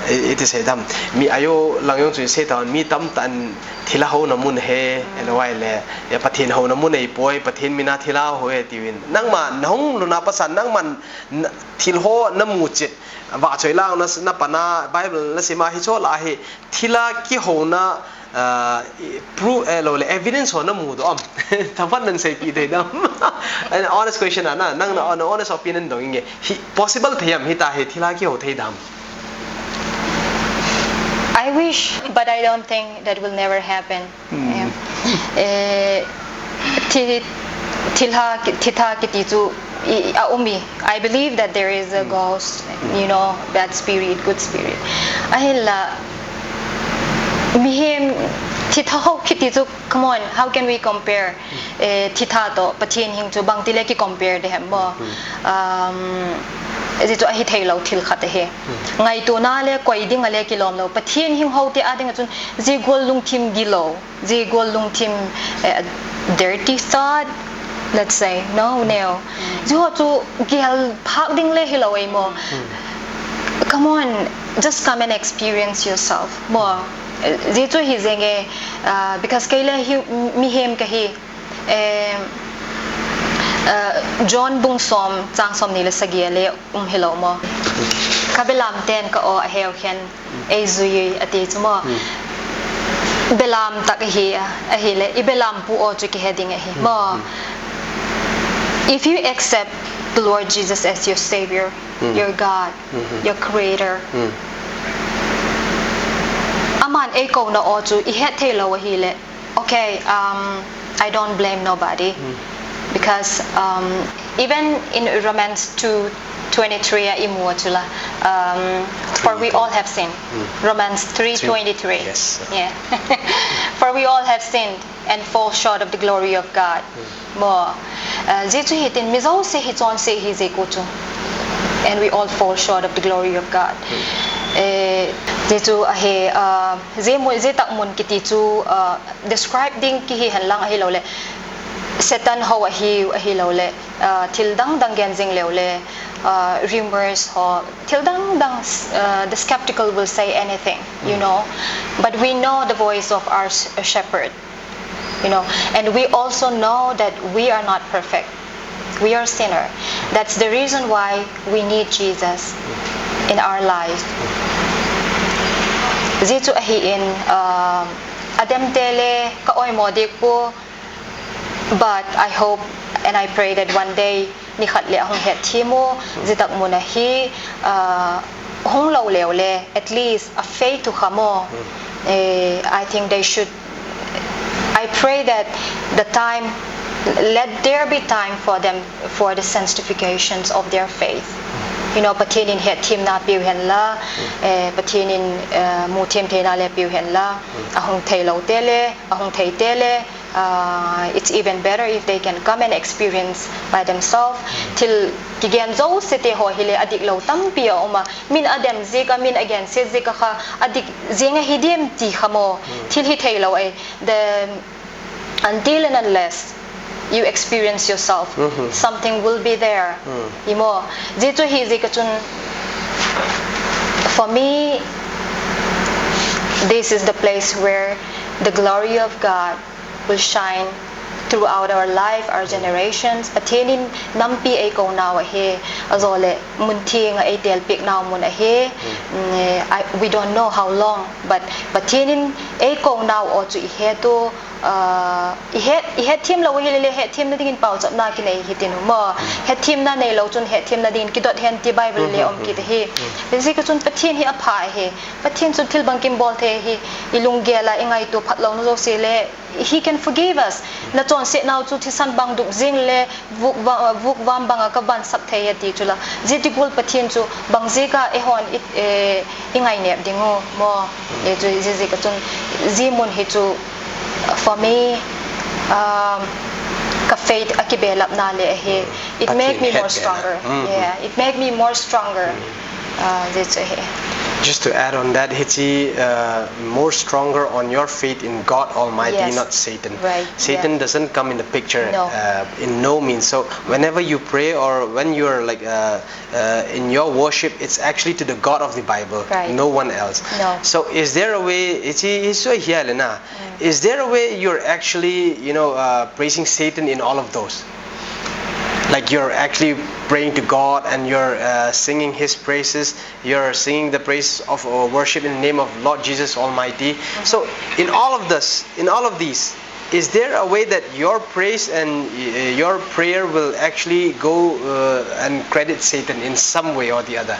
i-, iti sei dam. Mi ayo lang jong chu sei tan mi tamtah in thilha houna mun he, elwai le, ya Pathen houna mun ei poi, Pathen mina thilha ho e tiuvin. Nangma nahung luna pasan, nangman na, thil ho namu chit, vahchoi lang na, na pana, Bible na sima hicho lah hi, Thilha kihouna, ah, i, proof, eh, lo le, evidence ho namu doh am. Thapat nan seipi thei dam. An honest question ana, nang na, na honest opinion dong inge. Hi, possible thei am, hita hi thilha kihou thei dam. I wish, but I don't think that will never happen. Hmm. Yeah. Eh, thi, thilha, thitha kiti chu, i, i, a um e. I believe that there is a ghost, you know, bad spirit, good spirit. Ahinla, mihem, thitha ho kiti chu, come on, how can we compare? Eh, thitha toh Pathen hing chu bangti le ki compare de hem mo. Um, ji chu ahi thei lou thil khat ahi. Ngaitona le koi ding a le kilom lou. Pathen hing ho te a ding a chun ji gol lungthim gilou. Ji gol lungthim, eh, dirty thought, let's say, no, neo. Ji ho chu gel phak ding le hilou ei mo. Come on, just come and experience yourself mo. Eh, ji chu hi jeng e, ah, because kei le hi mihem kahi. Eh, eh, John bung som, chang somni le sagi a le um hilou mo. Ka belam ten ka aw aheu hen, ei jui ati chu mo. Belam tak ahi a, ahile, i belam pu aw chu kihe ding ahi mo. If you accept the Lord Jesus as your Savior, your God, your Creator, aman ei kouna aw chu i het thei lou ahile, okay, um, I don't blame nobody because, um, even in Romans two twenty-three, a imu a chu la, um, for we all have sinned. Romans three twenty-three. Yes. Yeah. For we all have sinned and fall short of the glory of God. Mo, eh, ji chu hitin mi jouse hi chonse hi ji ko chu. And we all fall short of the glory of God. Eh, ji chu ahi, ah, ji mu, ji tak mun kiti chu, ah, describe ding kihi hen lang ahilou le. Satan ho ahi, ahilou le. Ah, thil dang dang gen jing leu le. Ah, rumors ho, thil dang dang, ah, the skeptical will say anything, you know. But we know the voice of our s-, shepherd. You know, and we also know that we are not perfect. We are sinner. That's the reason why we need Jesus in our life. Ji chu ahi in, um, adem te le ka oimo dik pu, but I hope and I pray that one day nikhat le ahung het thim u, ji tak mun ahi, ah, hung lou leu le, at least a faith to come o. Eh, I think they should, I pray that the time, let there be time for them, for the sanctifications of their faith. You know, Pathen in het thim na piu hen la, eh, Pathen in, eh, mu thim thei na le piu hen la, ahung thei lou te le, ahung thei te le, Uh, it's even better if they can come and experience by themselves. Thil kigen jouse te ho hile adik lou tampi a um a. Min adem jik a, min agen se jik a kha, adik jing ahi dem ti kha mo. Thil hi thei lou e. The, until and unless you experience yourself, something will be there. Imo. Ji chu hi jik a chun, for me, this is the place where the glory of God will shine throughout our life, our generations. Pathen in nampi ei kou nau ahi, ajole mun theng a ei telpeh nau mun ahi. Mm, eh, I, we don't know how long, but Pathen in ei kou nau aw chu i het u, ah, i het, i het thim lou ahile, het thim na dingin pauchapna kinei hitin u mo. Het thim na nei lou chun het thim na dingin kidot hen ti Bible le um kit ahi. Ji ka chun Pathen hi apha ahi. Pathen chu thil bangkim bol thei ahi. I lunggel a i ngaito phat lou na jouse le, He can forgive us. Na chonset nau chu thisan bang dup jing le vuk va-, vuk vam bang a ka vansak thei ati chu la. Ji ti gol Pathen chu bang ji ka eihon i, eh, i ngainep ding u mo. Eh, chu ji ji ka chun ji mun hi chu, for me, um, ka faith a kibelap na le ahi. It make me more stronger. Yeah, it make me more stronger. Uh, that's it. Just to add on that, hichi, uh, more stronger on your faith in God Almighty, not Satan. Right, Satan doesn't come in the picture, uh, in no means. So whenever you pray or when you're like, uh, uh, in your worship, it's actually to the God of the Bible, no one else. No. So is there a way, hichi, hichi hi ahile na, is there a way you're actually, you know, uh, praising Satan in all of those? Like you're actually praying to God and you're, uh, singing His praises. You're singing the praise of, uh, worship in the name of Lord Jesus Almighty. So in all of this, in all of these, is there a way that your praise and, uh, your prayer will actually go, uh, and credit Satan in some way or the other?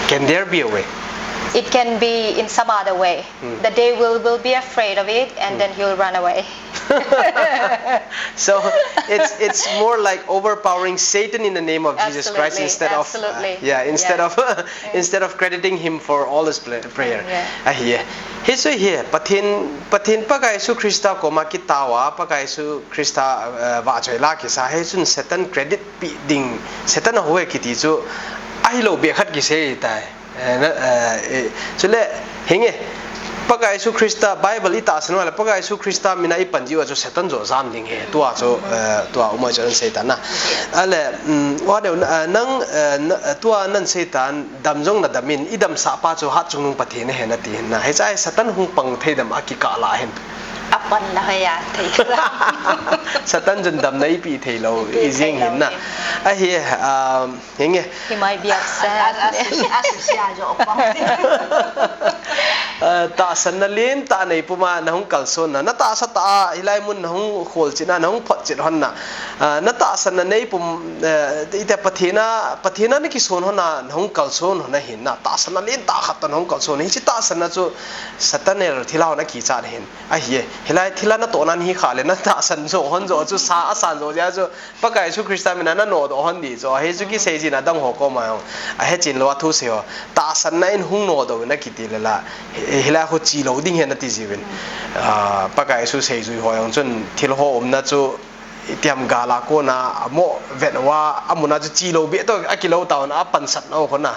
Can there be a way? It can be in some other way. The devil will be afraid of it and then he will run away. So it's it's more like overpowering Satan in the name of Jesus Christ Absolutely, instead of absolutely. yeah instead Yeah. of instead of crediting him for all his pla- prayer. Yeah. Ahi. Hichu hi Pathen Pathen Pakai Jesu Christa koma kitaoa Pakai Jesu Christa uh, vahchoi la kisa hichun Satan credit pe ding Satan a hou e kiti chu ahilou beh khat kisei tai. Eh, na, eh, eh, chule hinge Pakai Jesu Christa Bible i tahsan uva le Pakai Jesu Christa mina i pan jiu a chu Satan jo jam ding he tua chu eh, tua umoi chu an sei ta na ale um, wa deu na- eh, nang eh, na- eh, tua nan sei tan dam jong na dam in i damsah pa chu hatchungnung Pathen ahi na ti hin na hicha hi Satan hung pang thei dam a kikah la hin Apan la hoi a thei. Satan jun damna i pe thei lou i jeng hin na ahi um, hinge He might be upset. Asusia jo pang. Eh, tahsanna lentah nei puma na hung kalson na, na tahsa tah a hilai mun na hung kholchit na, na hung photchit hon na, eh, na tahsanna nei pum, eh, ite Pathena, Pathena na kison hon na, na hung kalson hon na hin na, tahsanna lentah khat toh na hung kalson, hiche tahsanna chu Satan el thilha hon a kichat hin, ahi e, hilai thilha na tohna hi kha le, na tahsan jo hon jo chu sa, asan jo jeh a chu, Pakai Jesu Christa mina na nodoh hon di chu, hichu kisei jin adang ho koma jong, ahe chin lou a thu sei ho. Tahsanna in hung nodoh in akiti le la, hi- hilai khu chi lou ding ahi nati jiuvin. Ah, Pakai Jesu seijui ho jong chun thil ho umna chu, itiam gal a kona, amo vet uva, amun a chu chi lou beh toh, akilou taona, apansat nau khona.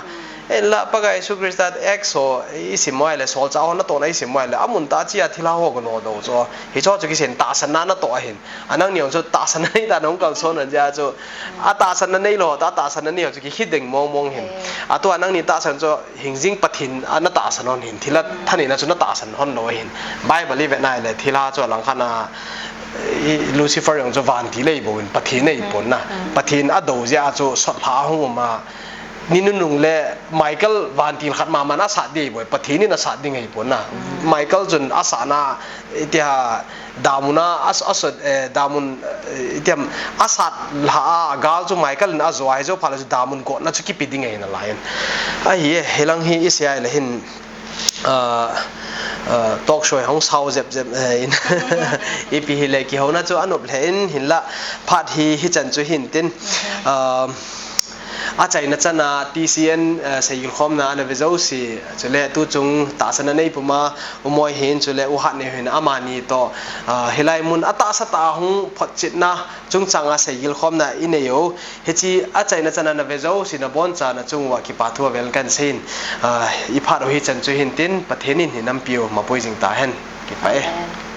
Hinla Pakai Jesu Christa Acts ho, i sim uva le, solchah ho natohna i sim uva le, amun tah a chi a thilha ho kanodoh chu. Hicho chu kisei in tahsanna natoh ahin. A nangni jong chu tahsanna nei tah a nahung kalson hon jeh a chu. A tahsanna nei lou tah, tahsanna nei ho chu kikhideng mong mong hin. A tua nangni tahsan chu hingjing Pathen a na tahsan hon hin. Thilha thaneina chu na tahsan hon lou ahin. Bible i vet na le thilha chu alangkhat na i Lucifer jong chu vantil ahi bou in Pathen ahi pon na. Pathen adou jeh a chu sotlha ahung um a. Ni nunung le Michael vantil khat mama na sat ding ahi bou, Pathen in asat ding ahi pon na. Michael chun asatna, itia damun a, as, as, eh, damun, eh, itiam asat lha a, gal chu Michael in ajo a, hijo phat le chu damun gotna chu kipe ding ahi nalai in. Ahi e, hilang hi i sei a le hin, ah, ah, talk show hung sao jep jep, eh, in. Ipi hile kihouna chu anop lheh in hinla phat hi hichan chu hin tin. Ah, Achaina chana T C N, eh, seigilkhomna ana ve jouse, chule tuchung tahsanna nei puma, U Moi hin, chule U Hatneo hin amani toh, ah, hilai mun atahsa tah a hung photchetna chungchanga seigilkhomna inei u. Hiche achaina chana ana ve jouse nabonchauvin nachung uva kipa thu avel kahin seiyin, ah, i phat u hichan chu hin tin, Pathen in hinampiu mapui jing tahen. Kipah e. Amen.